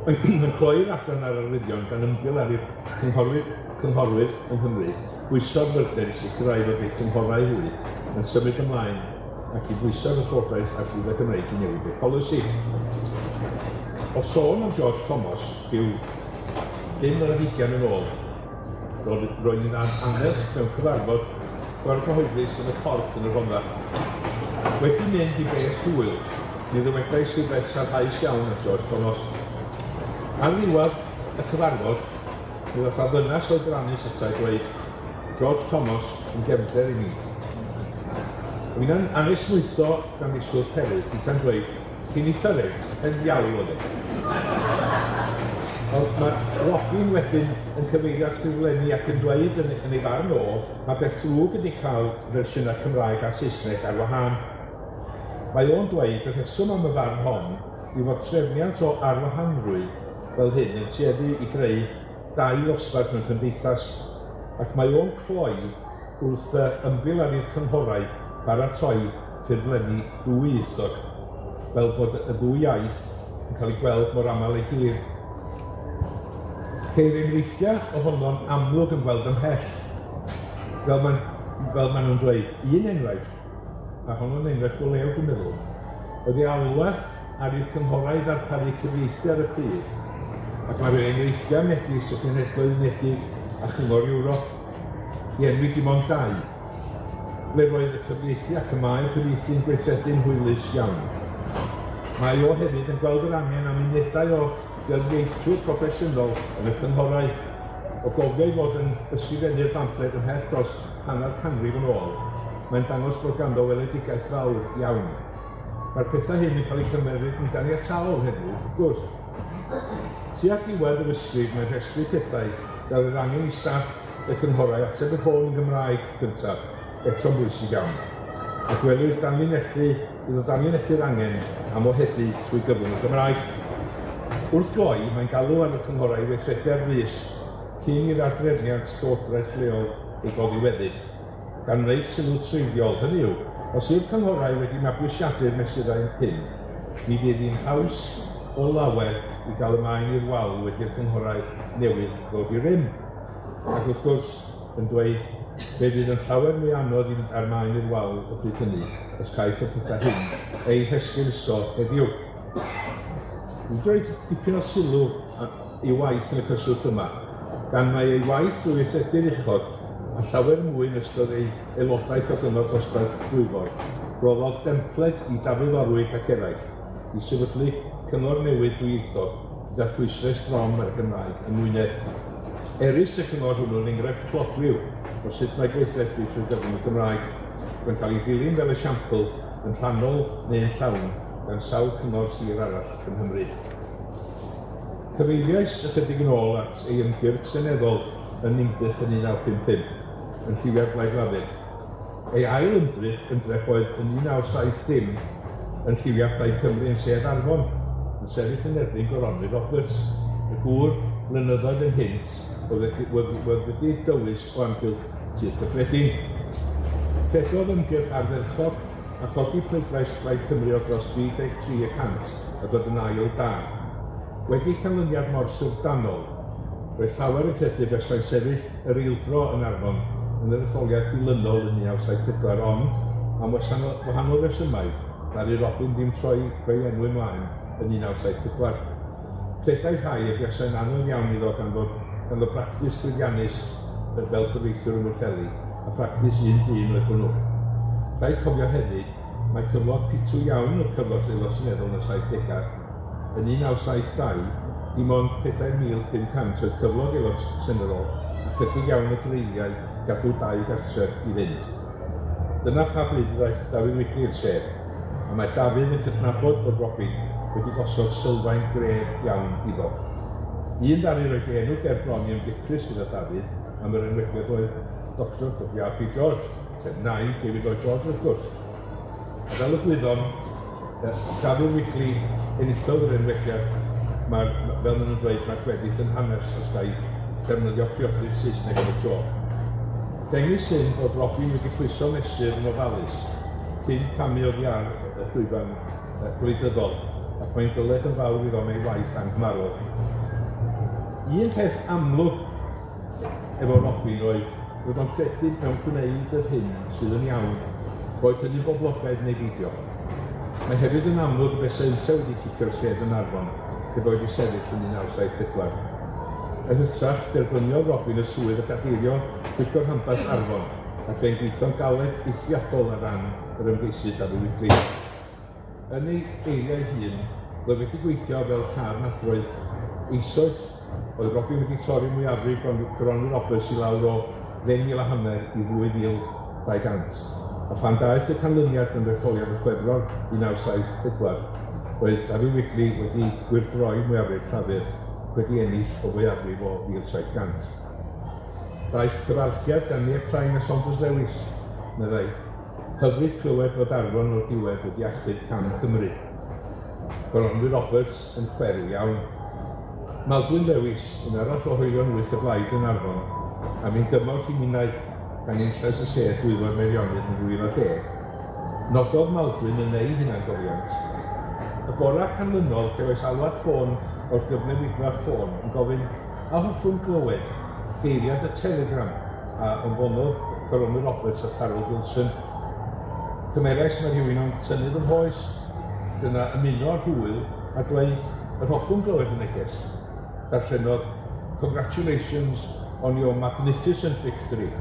Mae'n cloi'r adran ar arwyddion gan ymgil ar i'r cynghorwyr, cynghorwyr yng Nghymru bwyso'r fyrder i sicrhau fod eu cynghorau hwy yn symud ymlaen ac i bwyso'r Llywodraeth a'r Swyddfa Gymreig i newid eu polisi. O sôn am George Thomas, rhyw bum mlynedd ugain yn ôl, roedd hi'n annerch mewn cyfarfod cyhoeddus yn y Porth yn y Rhondda. Wedi mynd i beth hwyl, mi ddywedais rhywbeth sarhaus iawn at George Thomas. Ar ddiwedd y cyfarfod, mi ddath ddynas oedrannus ata i dweud, George Thomas yn gefnder i mi. Fi'n anesmwytho gan ddisgwyl cerydd, eitha'n dweud, chi'n eitha reit, pen diawl oedd e. Ond mae Robin wedyn yn cyfeirio at ffurflenni ac yn dweud yn ei farn o, mae beth ddrwg ydi cael fersiynau Cymraeg a Saesneg ar wahân. Mae o'n dweud y rheswm am y farn hon yw fod trefniant o arwahanrwydd fel hyn yn tueddu i greu dau ddosbarth mewn cymdeithas, ac mae o'n cloi wrth ymbil ar i'r cynghorau baratoi ffurflenni dwyieithog, fel bod y ddwy iaith yn cael ei gweld mor aml ei gilydd. Ceir enghreifftiau ohono'n amlwg yn gweld ymhell, fel maen nhw'n dweud. Un enghraifft, a honno'n enghraifft go lew dwi'n meddwl, oedd ei alwad ar i'r cynghorau ddarparu cyfieithu ar y pryd, ac mae rhai enghreifftiau megis y Cenhedloedd Unedig a Chyngor Ewrop, i enwi dim ond dau, ble roedd y cyfieithu ac y mae'r cyfieithu'n gweithredu'n hwylus iawn. Mae o hefyd yn gweld yr angen am unedau o gyfieithwyr proffesiynol yn y cynghorau, o gofio ei fod yn ysgrifennu'r bamffled ymhell dros hanner canrif yn ôl, mae'n dangos bod ganddo weledigaeth fawr iawn. Mae'r pethau hyn yn cael eu cymeryd yn ganiataol heddiw, wrth gwrs. Tua diwedd yr ysgrif mae'n rhestru pethau fel yr angen i staff y cynghorau ateb y ffôn yn Gymraeg gyntaf, eto'n bwysig iawn. A gwelir danlinellu, iddo danlinellu'r angen am ohebu trwy gyfrwng y Gymraeg. Wrth gloi, mae'n galw ar y cynghorau i weithredu ar frys cyn i'r ardrefniant llywodraeth leol ei goddiweddyd, gan wneud sylw treiddiol, hynny yw, os yw'r cynghorau wedi mabwysiadu'r mesurau hyn, mi fydd hi'n haws o lawer i gael y maen i'r wal wedi'r cynghorau newydd ddod i rym. Ac wrth gwrs, yn dweud, fe fydd yn llawer mwy anodd i fynd â'r maen i'r wal y pryd hynny, os caiff y pethau hyn eu hesgeuluso heddiw. Dwi'n rhoi dipyn o sylw i'w waith yn y cyswllt yma, gan mai ei waith drwy weithredu'r uchod a llawer mwy yn ystod ei aelodaeth o Gyngor Dosbarth Dwyfor, roddodd dempled i Dafydd Orwig ac eraill i sefydlu cyngor newydd dwyieithog gyda phwyslais drom ar y Gymraeg yng Ngwynedd. Erys y cyngor hwnnw'n enghraifft clodwiw o sut mae gweithredu trwy gyfrwng y Gymraeg. Mae'n cael ei ddilyn fel esiampl yn rhannol neu'n llawn gan sawl cyngor sir arall yng Nghymru. Cyfeiriais ychydig yn ôl at ei ymgyrch seneddol yn Ninbych yn 1955. yn lliwiau'r Blaid Lafur. Ei ail ymdrech, ymdrech oedd yn 1970 yn lliwiau Plaid Cymru yn sedd Arfon, yn sefyll yn erbyn Goronwy Roberts, y gŵr blynyddoedd ynghynt oedd wedi, oedd, oedd wedi dywys o amgylch Tŷ'r Cyffredin. Rhedodd ymgyrch ardderchog a chodi pleidlais Plaid Cymru o dros 33 y cant a dod yn ail da. Wedi canlyniad mor syfrdanol, roedd llawer yn credu buasai'n sefyll yr eildro yn Arfon yn yr etholiad dilynol yn 1974 ond, am wahanol resymau, ddaru Robin ddim troi rhoi enw ymlaen yn 1974. Credai rhai y buasai'n anodd iawn iddo gan fod ganddo bractis llwyddiannus fel cyfreithiwr ym Mhwllheli, a phractis un dyn oedd hwnnw. Rhaid cofio hefyd, mai cyflog pitw iawn oedd cyflog Aelod Seneddol yn y saithdegau. Yn 1972, dim ond 4,500 oedd cyflog Aelod Seneddol, a chydig iawn o dreiddiau gadw dau gartref i fynd. Dyna pa bryd y ddaeth Dafydd Wigley i'r sedd, a mae Dafydd yn cydnabod bod Robin wedi gosod sylfaen gref iawn iddo. Un ddaru roid ei enw ger bron i ymgiprys gyda Dafydd am yr enwebiad oedd Doctor W.R.P. George, sef nai David Lloyd George wrth gwrs. A fel y gwyddom, Dafydd Wigley enillodd yr enwebiad ac mae'r, fel maen nhw'n dweud, mae'r gweddill yn hanes os ga i ddefnyddio priodlif Saesneg am y tro. Dengys hyn bod Robin wedi pwyso mesur yn ofalus cyn camu oddi ar y llwyfan gwleidyddol, ac mae'n dyled yn fawr iddo am ei waith anghymarol. Un peth amlwg efo Robin oedd bod o'n credu mewn gwneud yr hyn sydd yn iawn, boed hynny'n boblogaidd neu beidio. Mae hefyd yn amlwg y besa yntau wedi cipio'r sedd yn Arfon pe bai wedi sefyll yn 1974. Yn hytrach, derbyniodd Robin y swydd o gadeirio Pwyllgor Rhanbarth Arfon, ac fe'n gweithio'n galed eithriadol ar ran yr ymgeisydd Dafydd Wigley. Yn ei eiriau ei hun, roedd wedi gweithio fel lladd nadroedd. Eisoes, oedd Robin wedi torri mwyafrif Goronwy Roberts i lawr o ddeng mil a hanner i 2,200. A phan daeth y canlyniad yn etholiad y Chwefror 1974, roedd Dafydd Wigley wedi gwyrdroi mwyafrif Llafur ac wedi ennill o fwyafrif o 1,700. Daeth cyfarchiad gan Neb Llai na Saunders Lewis, meddai. Hyfryd clywed fod Arfon o'r diwedd wedi achub cam Cymru. Goronwy Roberts yn chwerw iawn. Maldwyn Lewis, un arall o hoelion wyth y Blaid yn Arfon, am ein gymorth i minnau gan enillais y sedd Dwyfor Meirionnydd yn 2010. Nododd Maldwyn yn ei hunangofiant. Y bora canlynol cefais alwad ffôn o'r gyfnewidfa ffôn yn gofyn a hoffwn glywed geiriad y telegram a anfonodd Goronwy Roberts at Harold Wilson. Cymerais mae rhywun o'n tynnu fy nghoes. Dyna ymuno â'r hwyl a dweud yr hoffwn glywed y neges. Darllenodd, Congratulations on your magnificent victory.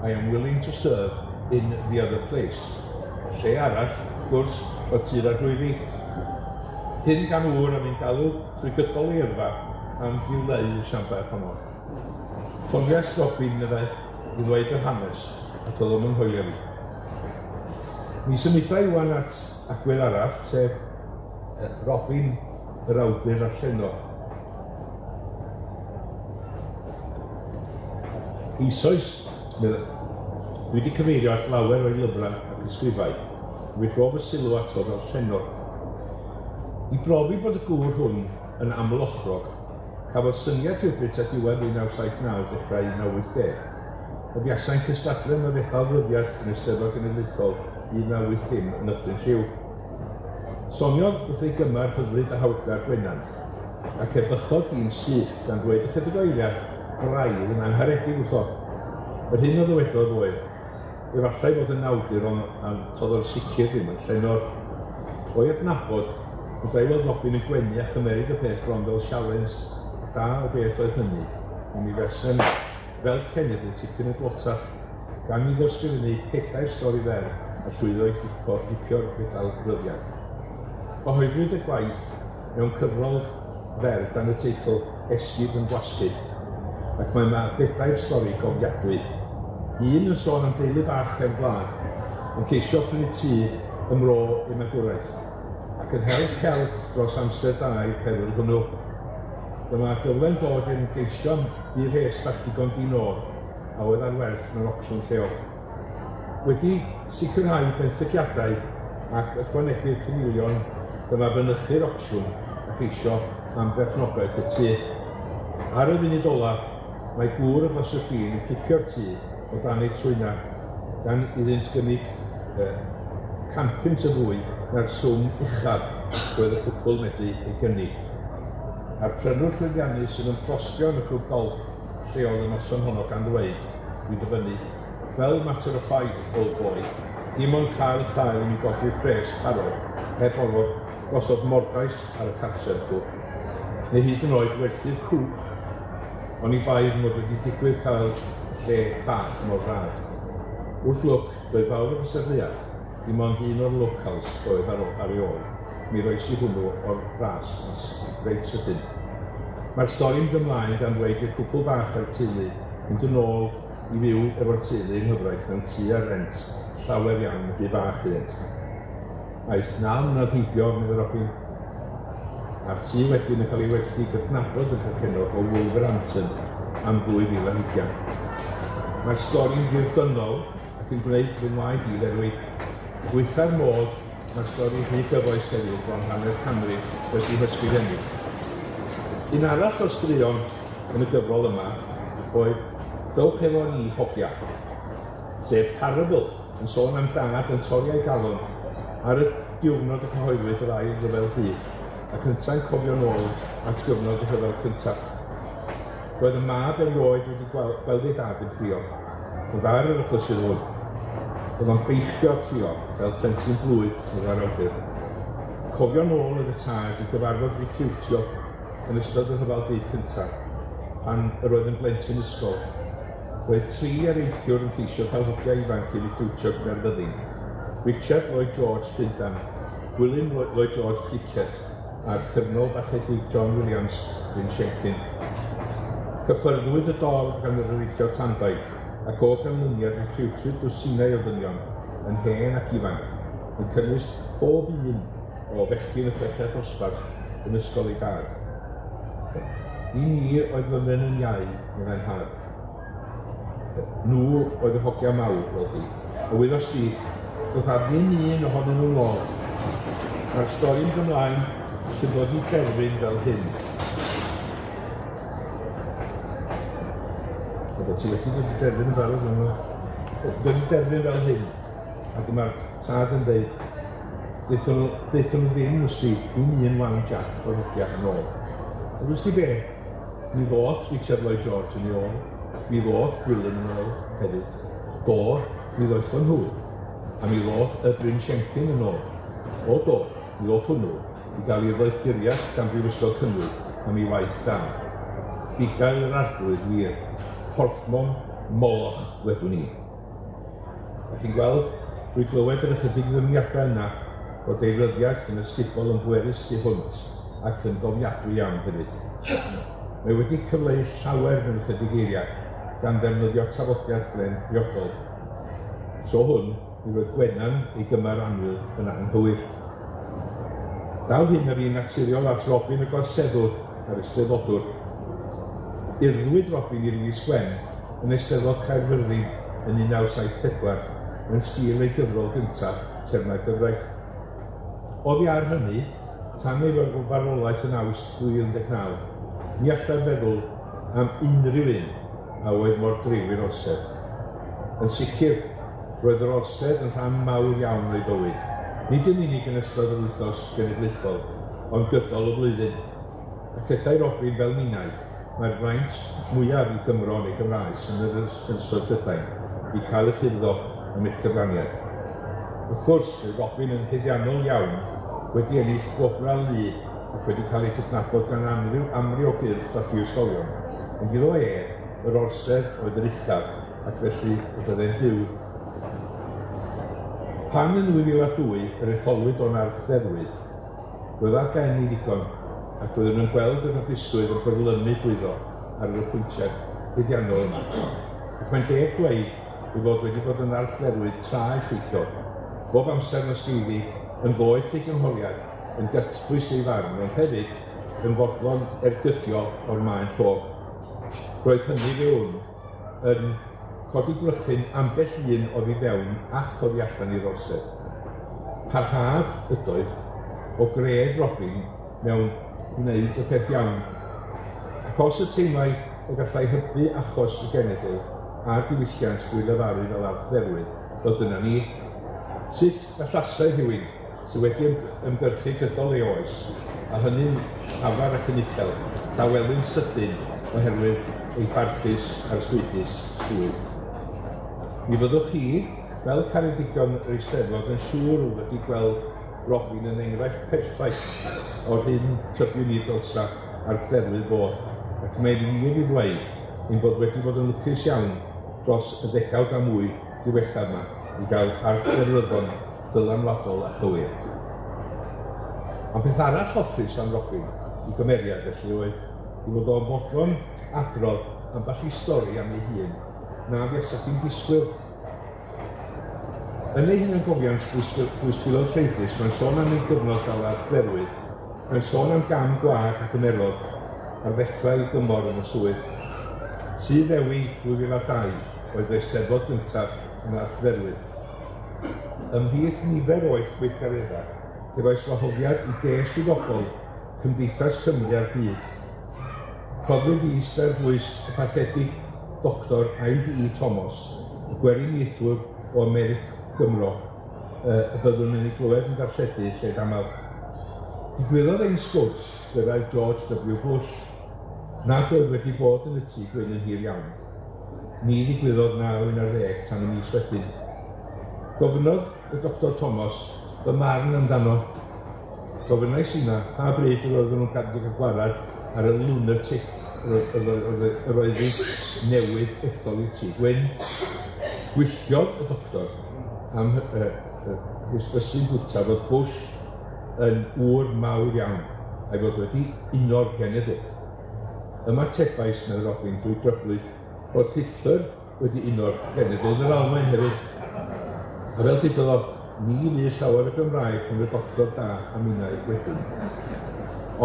I am willing to serve in the other place. Y lle arall, wrth gwrs, oedd Tŷ'r Arglwyddi. Hyn gan ŵr a fu'n galw trwy gydol ei yrfa am ddileu y siamber honno. Ffoniais Robin, meddai, i ddweud yr hanes, a doedd o'm yn hoelio fi. Mi symudai ŵan at agwedd arall, sef Robin yr awdur a'r llenor. Eisoes, meddai, dwi wedi cyfeirio at lawer o'i lyfrau ac ysgrifau, mi drof y sylw ato fel llenor. I brofi bod y gŵr hwn yn aml-ochrog, Cafodd syniad rhywbryd tua diwedd 1979, dechrau 1980, y buasai'n cystadlu am y Fedal Ryddiaith yn Eisteddfod Genedlaethol 1980 yn Nyffryn Lliw. Soniodd wrth ei gymar hyfryd a hawddgar Gwenan, ac ebychodd hi'n syth gan ddweud ychydig o eiriau braidd yn angharedig wrtho. Yr hyn a ddywedodd oedd, Efallai fod yn awdur ond ond toedd o'n sicr ddim yn llenor. O'i adnabod, fedrai weld Robin yn gwenu a chymeryd y peth bron fel sialens, a da o beth oedd hynny, ond mi fuasem fel cenedl tipyn yn dlotach, gan iddo sgrifennu pedair stori fer a llwyddo i gipo gipio'r fedal ryddiaith. Cyhoeddwyd y gwaith mewn cyfrol fer dan y teitl Esgid yn Gwasgu, ac mae yma bedair stori gofiadwy. Un yn sôn am deulu bach cefn gwlad yn ceisio prynu tŷ ym mro eu magwraeth, ac yn hel celc dros amser da i'r perwyl hwnnw. Dyma gyfle'n dod i'r ymgeisio am dŷ rhes bach digon di-nod. a oedd ar werth mewn ocsiwn lleol. Wedi sicrhau benthyciadau ac ychwanegu'r cynilion, dyma fynychu'r ocsiwn a cheisio am berchnogaeth y tŷ. Ar y funud ola, mae gŵr o dros y ffin yn cipio'r tŷ o dan eu trwynau, gan iddynt gynnig 100 punt yn fwy na'r swm uchaf roedd y cwpl medru ei gynnig. A'r prynwr llwyddiannus yn ymffrostio yn y clwb golff lleol y noson honno gan ddweud, dwi'n dyfynnu, "Fel matter o ffaith, old boy, dim ond cael y chael i mi godi'r pres parod heb orfod gosod morgais ar y cartref cwch, neu hyd yn oed werthu'r cwch, oni bai fy mod wedi digwydd cael lle bach mor rhad." Wrth lwc, doedd fawr o gystadleuaeth, dim ond un o'r locals oedd ar ei ôl, mi roes i hwnnw o'r ras yn reit sydyn. Mae'r stori'n mynd ymlaen gan ddweud i'r cwpl bach a'r teulu mynd yn ôl i fyw efo'r teulu yng nghyfraith mewn tŷ ar rent llawer iawn rhy fach iddynt. Aeth 9 mlynedd heibio, meddai Robin, a'r tŷ wedyn yn cael ei werthu i gydnabod y perchennog o Wolverhampton am 2,020. Mae'r stori'n ddirdynnol ac yn gwneud fy ngwaed i ferwi. Gwaetha'r modd, mae'r stori rhy gyfoes heddiw bron hanner canrif wedi hysgrifennu. Un arall o'r straeon yn y gyfrol yma oedd Dowch Efo Ni Hogia, sef parabl yn sôn am dad yn torri ei galon ar y diwrnod y cyhoeddwyd yr Ail Ryfel Byd, ac yntau'n cofio nôl at gyfnod y rhyfel cyntaf. Roedd y mab erioed wedi gweld ei dad yn crio, ond ar yr achlysur hwn, roedd o'n beichio crio fel plentyn blwydd, meddai'r awdur. Cofio nôl oedd y tad i gyfarfod recriwtio yn ystod y Rhyfel Byd Cyntaf, pan yr oedd yn blentyn ysgol. Roedd tri areithiwr yn ceisio cael hogia ifanc i recriwtio gyda'r fyddin: Richard Lloyd George Llundain, Gwilym Lloyd George Cricieth, a'r Cyrnol bachedig John Williams Bryn Siencyn. Cyffyrddwyd y dorf gan yr areithiwr tanbaid, ac o ganlyniad recriwtwyd dwsinau o ddynion, yn hen ac ifanc, yn cynnwys pob un o fechgyn y chweched dosbarth yn ysgol ei dad. "I ni oedd fymryn yn iau," meddai'n nhad. "Nhw oedd yr hogia mawr, wel di. A wyddost di, doedd 'na ddim un ohonyn nhw'n ôl." Mae'r stori'n mynd ymlaen ac yn dod i derfyn fel hyn. Oeddet ti wedi dod i derfyn yn barod, dwi'n dod i derfyn fel hyn. A dyma'r tad yn dweud, "Deuthon nhw ddim, wsti, dim un wan jac o'r hogia yn ôl. Ond wsti be? Mi ddoth Richard Lloyd George yn ei ôl, mi ddoth Gwilym yn ôl hefyd. Do, mi ddoethon nhw, a mi ddoth y Bryn Siencyn yn ôl. O do, mi ddoth hwnnw i gael ei ddoethuriaeth gan Brifysgol Cymru am ei waith da. Bugail yr Arglwydd wir, porthmon Moloch wedwn i." A chi'n gweld, drwy glywed yr ychydig ddymuniadau yna, bod ei ryddiaith yn ysgubol yn bwerus tu hwnt ac yn gofiadwy iawn hefyd. Mae wedi cyfleu llawer mewn ychydig eiriau, gan ddefnyddio tafodiaith glên briodol. Tro hwn, mi roedd Gwenan, ei gymar annwyl, yn anghywir. Daw hyn â fi'n naturiol at Robin y Gorseddwr a'r Eisteddfodwr. Urddwyd Robin i'r Wisg Wen yn Eisteddfod Caerfyrddin yn 1974 yn sgil ei gyfrol gyntaf, Termau Gyfraith. Oddi ar hynny, tan ei farwolaeth yn Awst 2019, ni allaf feddwl am unrhyw un a oedd mor driw i'r orsedd. Yn sicr, roedd yr orsedd yn rhan mawr iawn o'i fywyd, nid yn unig yn ystod yr wythnos genedlaethol, ond gydol y flwyddyn. A credai Robin fel minnau, mae'r fraint mwyaf i Gymro neu Gymraes yn yr Ynysoedd Prydain ydy cael eich urddo am eich cyfraniad. Wrth gwrs, roedd Robin yn haeddiannol iawn wedi ennill gwobrau lu ac wedi cael ei gydnabod gan amryw amryw o gyrff a phrifysgolion, ond iddo e, yr orsedd oedd yr uchaf ac felly y byddai'n byw. Pan yn 2002 yr etholwyd o'n archdderwydd, roedd ar ben ei ddigon, ac roeddwn yn gweld yr hapusrwydd yn byrlymu drwyddo ar yr apwyntiad haeddiannol yma. Ac mae'n deg dweud ei fod wedi bod yn archdderwydd tra effeithiol, bob amser yn ysgeiddi, yn ddoeth ei gynghoriad, yn gytbwys ei farn, ond hefyd yn fodlon ergydio o'r maen llog. Roedd hynny fe wn yn codi gwrychyn ambell un oddi fewn ac oddi allan i'r orsedd. Parhad ydoedd o gred Robin mewn gwneud y peth iawn, ac os y teimlai y gallai hybu achos y genedl a'r diwylliant drwy lefaru fel archdderwydd, wel dyna ni. Sut gallasai rhywun sydd wedi ymgyrchu gydol ei oes, a hynny'n llafar ac yn uchel, tawelu'n sydyn oherwydd ei barchus arswydus swydd? Mi fyddwch chi, fel caredigion yr Eisteddfod, yn siŵr wedi gweld Robin yn enghraifft perffaith o'r hyn tybiwn i dylsa archdderwydd fod, ac mae'n wir i ddweud ein bod wedi bod yn lwcus iawn dros y ddegawd a mwy diwethaf yma i gael archdderwyddon dylanwadol a chywir. Ond peth arall hoffus am Robin, i gymeriad felly, oedd i fod o'n fodlon adrodd ambell i stori am ei hun na fuasech chi'n disgwyl. Yn ei hunangofiant Bwystfilod Rheidus, mae'n sôn am ei gyfnod fel archdderwydd, mae'n sôn am gam gwag a gymerodd ar ddechrau ei dymor yn y swydd. Tŷ Ddewi 2002 oedd fy eisteddfod gyntaf yn archdderwydd. Ymhlith nifer o gweithgareddau, cefais wahoddiad i de swyddogol Cymdeithas Cymru a'r Byd. Rhoddwyd i eistedd bwys y Parchedig Doctor I.D.E. Thomas, y gweriniaethwr o Americ Gymro, y byddwn yn ei glywed yn darlledu lled aml. Digwyddodd ein sgwrs gyrraedd George W. Bush, nad oedd wedi bod yn y Tŷ Gwyn yn hir iawn. Ni ddigwyddodd 9 11 tan y mis wedyn. Gofynnodd y Dr Thomas fy marn amdano. Gofynnais inna pa bryd yr oedden nhw'n cael gwarad ar y lunatic yr oedd hi newydd ethol i'r Tŷ Gwyn. Gwylltiodd y doctor am hysbysu'n gwta fod Bush yn ŵr mawr iawn a'i fod wedi uno'r genedl. Ymatebais, meddai Robin, drwy grybwyll bod Hitler wedi uno'r genedl yn yr Almaen hefyd. A fel dudodd o, ni fu llawer o Gymraeg rhwng y doctor da a minnau wedyn.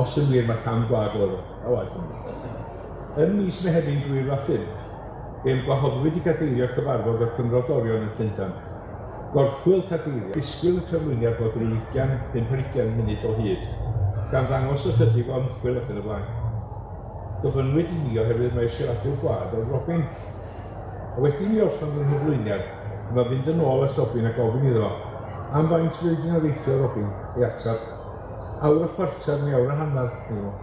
Os yn wir mae cam gwag oedd o, a waeth hynny. Ym mis Mehefin 2005, fe'm gwahoddwyd i gadeirio cyfarfod o'r Cymrodorion yn Llundain. Gorchwyl cadeirio, disgwyl y cyflwyniad fod ryw 20, 25 munud o hyd, gan ddangos ychydig o ymchwil ac yn y blaen. Gofynnwyd i mi oherwydd mai siaradwr gwadd oedd Robin. A wedi i mi orffen fy nghyflwyniad, dyma fynd yn ôl at Robin a gofyn iddo fo, am faint fydd yn areithio Robin? Ei ateb, awr a chwarter neu awr a hanner, meddai fo.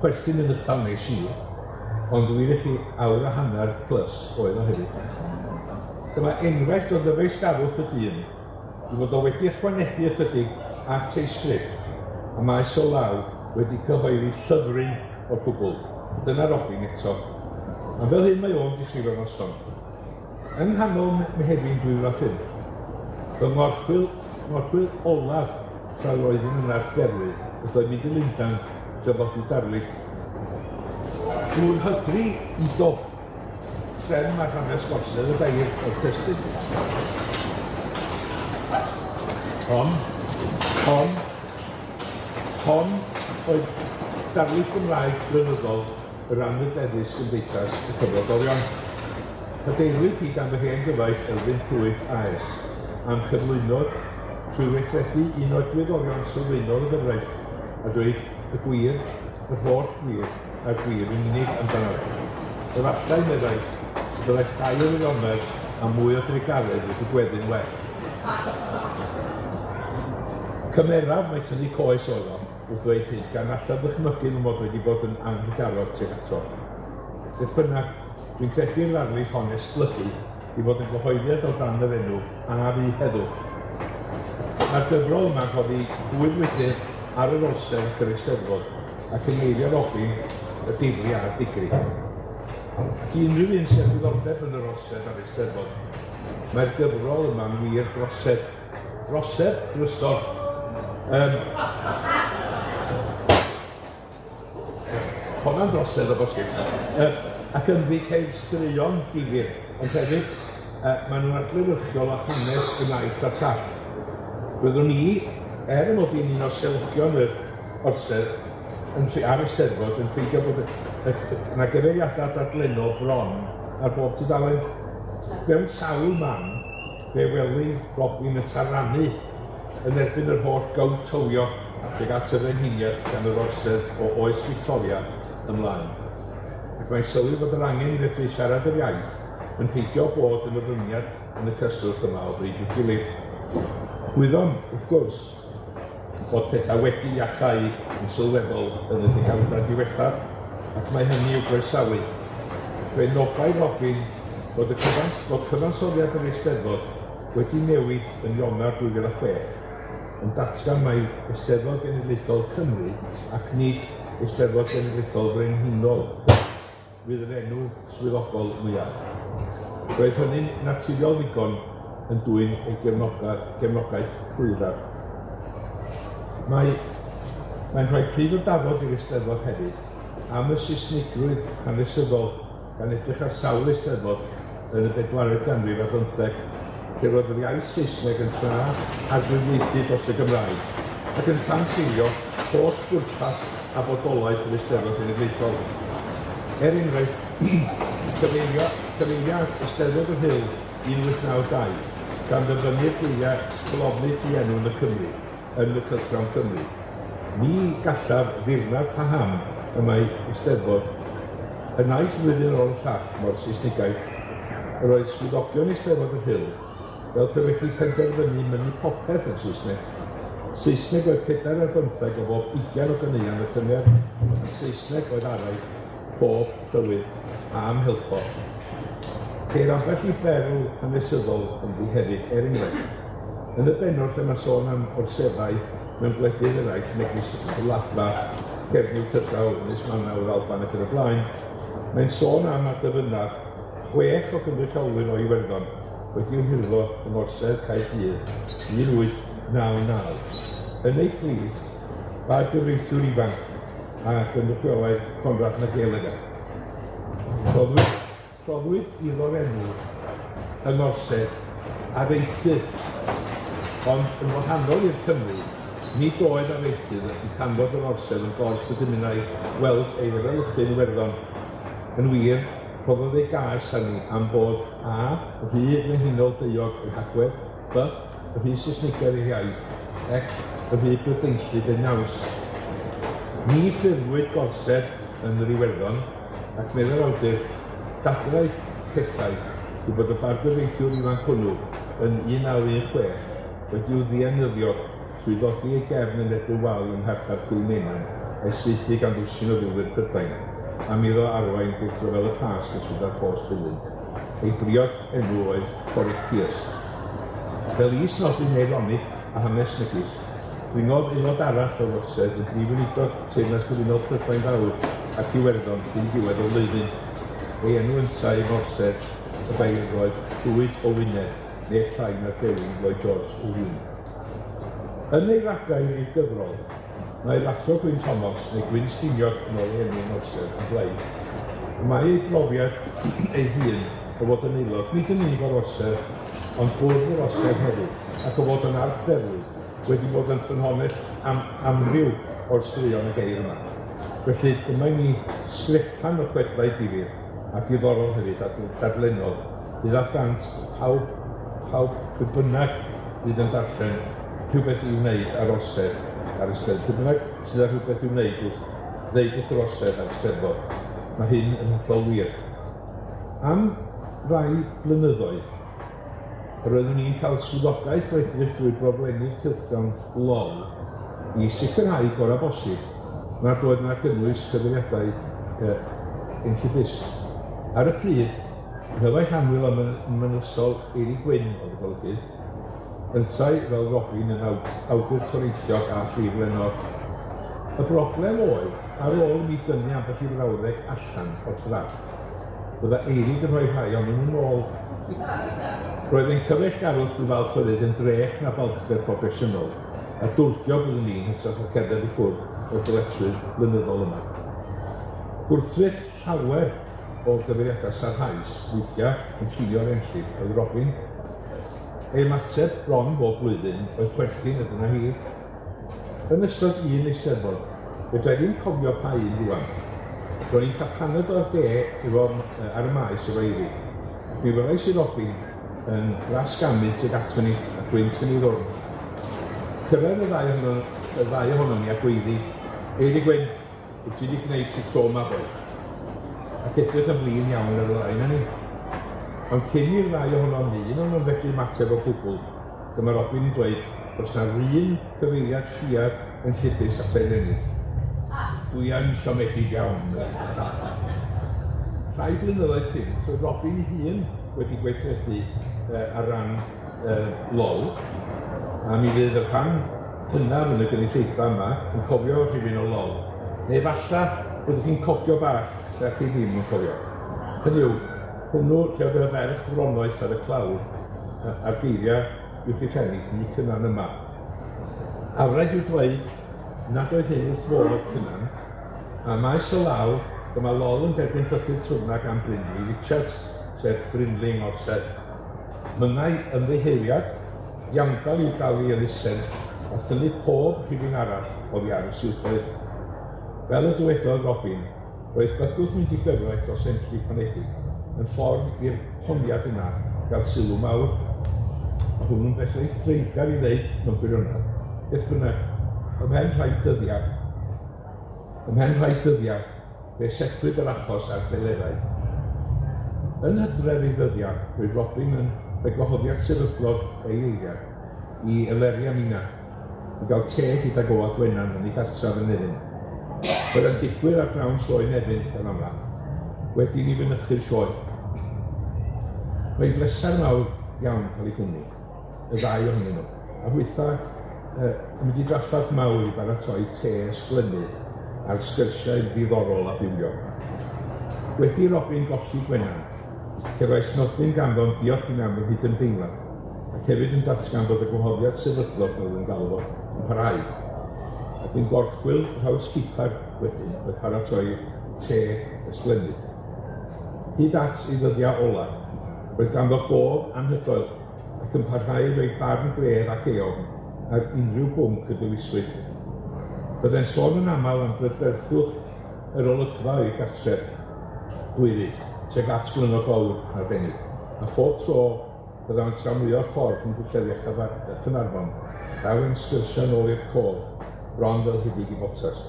Chwerthin yn uchel nes i, ond wir i chi awr a hanner plus oedd o hefyd. Dyma enghraifft o ddyfeisgarwch y dyn, i fod o wedi ychwanegu ychydig at ei sgript, a maes o law wedi cyhoeddi llyfryn o'r cwbl. Dyna Robin eto. A fel hyn mae o'n disgrifio'r noson. Yng nghanol Mehefin 2005, fy ngorchwyl olaf tra roeddwn yn archdderwydd ydoedd mynd i Lundain draddodi darlith. Drwy'r hydri i dob trefn a hanes gorsedd y dair o'r testun. Hon, hon, hon oedd darlith Gymraeg blynyddol yr Anrhydeddus Gymdeithas y Cyfrodorion. Cadeirwyd hi gan fy hen gyfaill Elfyn Llwyd AS, a'm cyflwynodd trwy weithredu un o egwyddorion sylfaenol y gyfraith, a dweud y gwir, yr holl gwir, a'r gwir yn unig amdano. Efallai, meddai, y byddai llai o wirionedd a mwy o drugaredd wedi gweddu'n well. Cymeraf mai tynnu coes oedd o wrth ddweud hyn, gan na allaf ddychmygu fy mod wedi bod yn anghydgarog tuag ato. Beth bynnag, dwi'n credu i'r ddarlith hon esblygu i fod yn gyhoeddiad o dan yr enw A Fu Heddwch. Mae'r gyfrol yma'n rhoddi bwyd wydr ar yr orsedd ac yr Eisteddfod, ac yng ngeiriau Robin, y difri a'r digri. Ac i unrhyw un sydd â diddordeb yn yr orsedd a'r Eisteddfod, mae'r gyfrol yma'n wir drosedd. Drosedd? Drysor. Honna'n drosedd o bosib. Ac ynddi ceir straeon difyr, ond hefyd maen nhw'n adlewyrchiol o hanes y naill a'r llall. Roeddwn i, er y mod i'n un o selogion yr orsedd yn a'r Eisteddfod, yn ffeindio bod yna gyfeiriadau dadlennol bron ar bob tudalen. Mewn sawl man, fe weli Robin y taranu yn erbyn yr holl gowtowio tuag at y frenhiniaeth gan yr orsedd o oes Victoria ymlaen. Ac mae'n sylwi bod yr angen i fedru siarad yr iaith yn peidio bod yn ofyniad yn y cyswllt yma o bryd i'w gilydd. Gwyddom, wrth gwrs, bod pethau wedi iachau yn sylweddol yn y degawdau diwethaf, ac mae hynny i'w groesawu. Fe nodai Robin fod, y cyfans, fod cyfansoddiad yr Eisteddfod wedi newid yn Ionawr 2006, yn datgan mai Eisteddfod Genedlaethol Cymru ac nid Eisteddfod Genedlaethol Frenhinol fydd yr enw swyddogol mwyaf. Roedd hynny'n naturiol ddigon yn dwyn ei gefnogaeth llwyfar. Mae, mae'n rhoi pryd o dafod i'r Eisteddfod hefyd am y Saesnigrwydd hanesyddol gan edrych ar sawl Eisteddfod yn y bedwaredd ganrif ar bymtheg, lle roedd yr iaith Saesneg yn tra arglwyddiaethu dros y Gymraeg, ac yn tanseilio holl bwrpas a bodolaeth yr Eisteddfod Genedlaethol. Er enghraifft, cyfeirio, cyfeiria at Eisteddfod y Rhyl 1892, gan ddyfynnu'r geiriau colofnydd dienw yn y Cymru, yn y cylchgrawn Cymru. Ni gallaf ddirnad paham y mae Eisteddfod y naill flwyddyn ar ôl y llall mor Saesnigaidd. Yr oedd swyddogion Eisteddfod y Rhyl fel pe wedi penderfynu mynnu popeth yn Saesneg. Saesneg oedd 4 ar bymtheg o bob 20 o ganeuon y cyngerdd, a Saesneg oedd araith pob llywydd am helpo. Ceir ambell i berl hanesyddol ynddi hefyd, er enghraifft. Yn y bennod lle mae sôn am orseddau mewn gwledydd eraill, megis y Wladfa, Cernyw Llydaw, Ynys Manaw, yr Alban ac yn y blaen, mae'n sôn am a dyfynna 6 o gynrychiolwyr o Iwerddon wedi'u hurddo yng ngorsedd Caerdydd 1899. Yn eu plith, bargyfreithiwr ifanc a gynrychiolaidd Conrad Nageleger. Rhoddwyd, rhoddwyd iddo'r enw yng ngorsedd areithydd, ond yn wahanol i'r Cymry, nid oedd areithydd yn canfod yr orsedd yn gorff y dymunai weld ei efelychu yn Iwerddon. Yn wir, rhoddodd ei gais arni am bod A, rhy frenhinol daeog ei hagwedd, B, rhy Saesnigaidd ei hiaith, ac rhy Brydeinllyd ei naws. Ni ffurfwyd gorsedd yn yr Iwerddon, ac meddai'r awdur, dadlau pethau yw bod y bargyfreithiwr ifanc hwnnw yn 1916 wedi'w ddienyddio trwy ddodi ei gefn yn erbyn wal yng ngharchar Kilmainham a'i saethu gan ddwsin o filwyr Prydain, am iddo arwain gwrthryfel y Pasg yn Swyddfa'r Post Dulyn. Ei briod enw oedd Porrick Pierce. Fel is-nodyn eironig a hanes megis, dringodd aelod arall o'r orsedd yn brif weinidog Teyrnas Gyfunol Prydain Fawr ac Iwerddon cyn diwedd y flwyddyn. Ei enw yntau yng ngorsedd y beirdd oedd Llwyd o Wynedd, neu llai na'r dewin Lloyd George ei hun. Yn ei ragair i'r gyfrol, mae'r athro Gwyn Thomas, neu Gwyn Stiniog yn ôl ei enw yn orsedd, yn dweud, y mae ei brofiad ei hun o fod yn aelod, nid yn unig o'r orsedd, ond bwrdd yr orsedd hefyd, ac o fod yn archdderwydd, wedi bod yn ffynhonnell am amryw o'r straeon y geir yma. Felly, dyma i ni sgrepan o chwedlau difyr a diddorol hefyd a dadlennol. Bydd at ddant pawb, pawb pwy bynnag fydd yn darllen rhywbeth i'w wneud ar orsedd ar y Steddfod. Pwy bynnag sydd â rhywbeth i'w wneud wrth ddeud wrth yr orsedd ar y Steddfod. Mae hyn yn hollol wir. Am rai blynyddoedd, yr oeddwn i'n cael swyddogaeth o edrych drwy broflenni'r cylchgrawn LOL i sicrhau gorau bosib nad oedd 'na gynnwys cyfeiriadau enllibus. Ar y pryd, nghyfaill annwyl a mynysol Eirig Gwyn oedd y golygydd, yntau fel Robin yn awdur toreithiog a phrif lenor. Y broblem oedd, ar ôl i mi dynnu ambell i frawddeg allan o'r drafft, bydda Eirig yn rhoi rhai ohonyn nhw'n ôl. Roedd ein cyfeillgarwch, dwi'n falch o ddweud, yn drech na balchder proffesiynol, a dwrdio byddwn ni'n hytrach na cerdded i ffwrdd o'r dyletswydd flynyddol yma. Gwrthrych llawer o gyfeiriadau sarhaus, weithiau yn llunio'r enllib, oedd Robin. Ei ymateb bron bob blwyddyn oedd chwerthin a dyna hi. Yn ystod un eisteddfod, fedra i ddim cofio pa un rŵan, ro'n i'n cael paned o'r de efo, ar y maes efo Eirig. Mi welais i Robin yn brasgamu tuag aton ni a gwynt yn ei ddwrn. Cyrraedd y ddau ohono, y ddau ohonon ni a gweiddi, Eiry Gwyn, wyt ti wedi gwneud ti tro 'ma, boi? Ac edrych yn flin iawn ar y ddau 'na ni. Ond cyn i'r ddau ohonon ni, un ohonom fedru ymateb o gwbl, dyma Robin yn dweud does 'na 'run cyfeiriad siar yn llithus at ei ymennydd. Dwi yn siomedig iawn, meddai. Rhai blynyddoedd cynt, roedd Robin ei hun wedi gweithredu ar ran LOL, a mi fydd y rhan hynaf yn y gynulleidfa yma yn cofio rhifyn o LOL, neu efallai byddwch chi'n cogio bach lle chi ddim yn cofio. Hynny yw, hwnnw lle oedd y ferch fronoeth ar y clawr a'r geiriau uwch ei phen hi, bu Cynan yma. Afraid yw dweud nad oedd hyn wrth fodd Cynan, a maes o law, dyma Lol yn derbyn llythyr twrna gan Brinley Richards, sef Brinley yng Ngorsedd. Mynnai ymddiheuriad, iawndal i'w dalu elusen, a thynnu pob rhifyn arall oddi ar y silffoedd. Fel y dywedodd Robin, roedd bygwth mynd i gyfraith dros Enlli Honedig yn ffordd i'r honiad yna gael sylw mawr. Mae hwnnw'n beth reit dreiddgar i ddeud mewn gwirionedd. Beth bynnag, ymhen rhai dyddiau, ymhen rhai dyddiau, fe setlwyd yr achos ar delerau. Yn hydref ei ddyddiau, roedd Robin yn rhoi gwahoddiad sefydlog ei eiriau i Eleri a Mina i gael te gydag o a Gwenan yn ei gartref yn Nefyn. Roedd yn digwydd ar bnawn sioe Nefyn gan amla, wedi i ni fynychu'r sioe. Mae'n bleser mawr iawn cael ei gwmni, y ddau ohonyn nhw, a hwytha yn mynd i drafferth mawr i baratoi te ysblennydd a'r sgyrsiau ddiddorol a bywiog. Wedi Robin golli Gwenan, cefais nodyn ganddo'n diolch i mi am fy nghydymdeimlad, ac hefyd yn datgan bod y gwahoddiad sefydlog oedd yn galw yn parhau. A dyn gorchwyl yr housekeeper wedyn oedd paratoi te ysblennydd. Hyd at ei ddyddiau ola, roedd ganddo gof anhygoel ac yn parhau i roi barn gref ac eofn ar unrhyw bwnc y dewiswyd. Byddai'n sôn yn aml am brydferthwch yr olygfa o'i gartref, Dwyryd, tuag at Glynnog Fawr yn arbennig, a phob tro byddaf yn tramwyo'r ffordd rhwng Pwllheli a Chaernarfon, daw ein sgyrsiau nôl i'r cof, bron fel hudig i botas.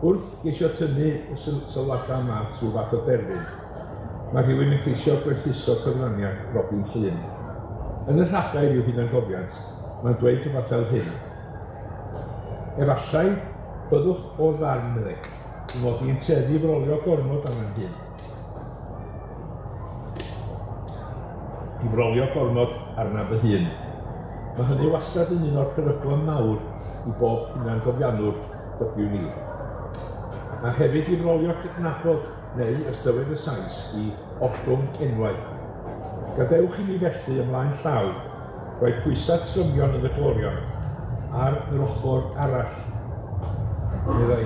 Wrth geisio tynnu y sylwadau yma at ryw fath o derfyn, mae rhywun yn ceisio gwerthuso cyfraniad Robin Llŷn. Yn y rhagair i'w hunangofiant, mae'n dweud rhywbeth fel hyn, Efallai byddwch o'r farn, meddai, fy mod i'n tueddu i frolio gormod am fy hun. I frolio gormod arnaf fy hun. Mae hynny wastad yn un o'r peryglon mawr i bob hunangofiannwr, dybiwn i. A hefyd i frolio cydnabod, neu, os dywed y Sais, i ollwng enwau. Gadewch i mi felly ymlaen llaw roi pwysau trymion yn y glorian ar yr ochr arall. Meddai,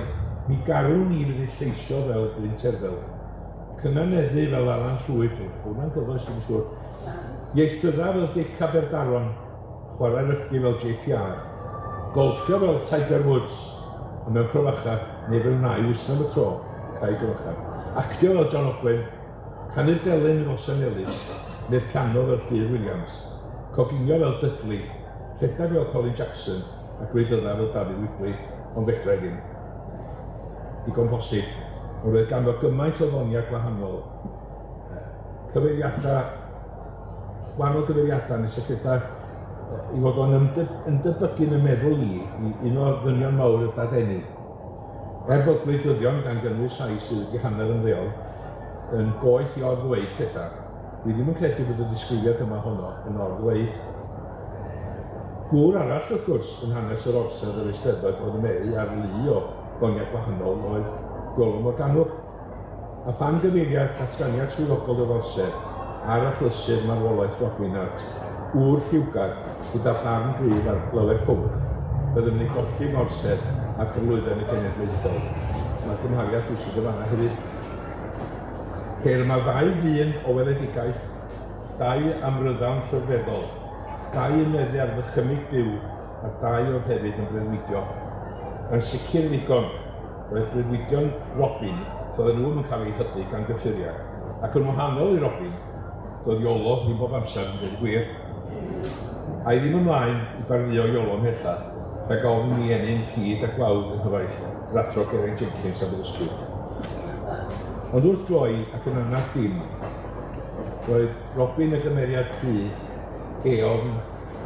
mi garwn i fydd ei lleisio fel Bryn Terfel. Cynganeddu fel Alan Llwyd, hwnna'n gyfoes dwi'n siŵr. Ieithydda fel Dic Aberdaron, chwarae rygbi fel JPR, golffio fel Tiger Woods, a mewn cromfacha, neu fe wna i wsno am y tro, Cai Cromfacha. Actio fel John Ogwen, canu'r delyn fel Osian Ellis, neu'r piano fel Llŷr Williams, coginio fel Dudley, rhedeg fel Colin Jackson, a gwleidydda fel Dafydd Wigley, ond fedra i ddim. Digon posib, ond roedd ganddo gymaint o ddoniau gwahanol, cyfeiriadau, gwahanol gyfeiriadau nes y gyda i fod o'n ymdebygu yn y meddwl i, i un o ddynion mawr y dadeni. Er bod gwleidyddion, gan gynnwys rhai sydd wedi hanner ymddeol, yn goeth i or-ddweud pethau, dwi ddim yn credu bod y disgrifiad yma honno yn or-ddweud. Gŵr arall, wrth gwrs, yn hanes yr orsedd yr Eisteddfod oedd yn meddu ar lu o ddoniau gwahanol oedd Iolo Morganwg. A phan gyfeiria'r datganiad swyddogol yr orsedd ar achlysur marwolaeth Robin at ŵr lliwgar gyda barn gryf ar lawer phwnc, byddwn yn ei golli yng ngorsedd ar gyflwydden y genedlaethol. Mae'r gymhariaeth bwysig yn fanna hefyd. Ceir yma ddau ddyn o weledigaeth, dau amryddawn rhyfeddol, dau yn meddu ar ddychymyg byw a dau oedd hefyd yn breuddwydio. Yn sicr ddigon, roedd breuddwydion Robin, toedden nhw'm yn cael eu hybu gan gyffuriau. Ac yn wahanol i Robin, doedd Iolo ddim bob amser yn dweud y gwir. A'i ddim ymlaen i bardduo Iolo ymhellach, rhag ofn i mi ennyn llid a gwawd yng nghyfaill yr athro Geraint Jenkins Aberystwyth. Ond wrth gloi ac yn anad dim, roedd Robin y gymeriad cry, eofn,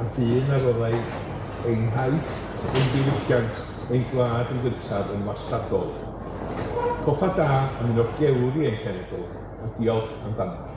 a dyn a roddai ein haith, ein diwylliant, ein gwlad yn gyntaf yn wastadol. Coffa da am un o gewri ein cenedl, a diolch amdano.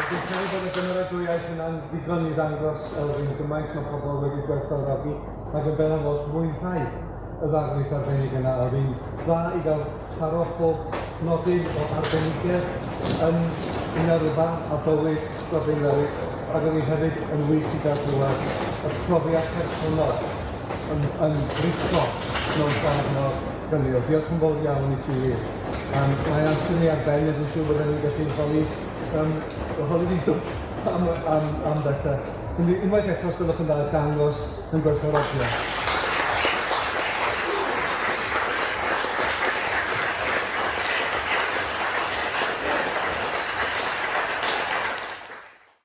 Dwi'n credu bod y gymeradwyaeth yna'n ddigon i ddangos Elfyn gymaint mae pobl wedi gwerthfawrogi ac yn bennaf oll mwynhau y ddarlith arbennig yna. Oedd hi'n dda i gael taro pob nodyn o arbenigedd yn yn yrfa a bywyd Robin Lewis, ac oedd hi hefyd yn wych i gael clywed y profiad personol yn, yn brifo mewn ffordd mor gynnil. Diolch yn fawr iawn i ti wir. Mae amser ni ar ben, a dwi'n siŵr bod ni'n gallu holi, holi fi am bethau. Unwaith eto, os gwelwch yn dda, dangos yn gwerthfawrogiad.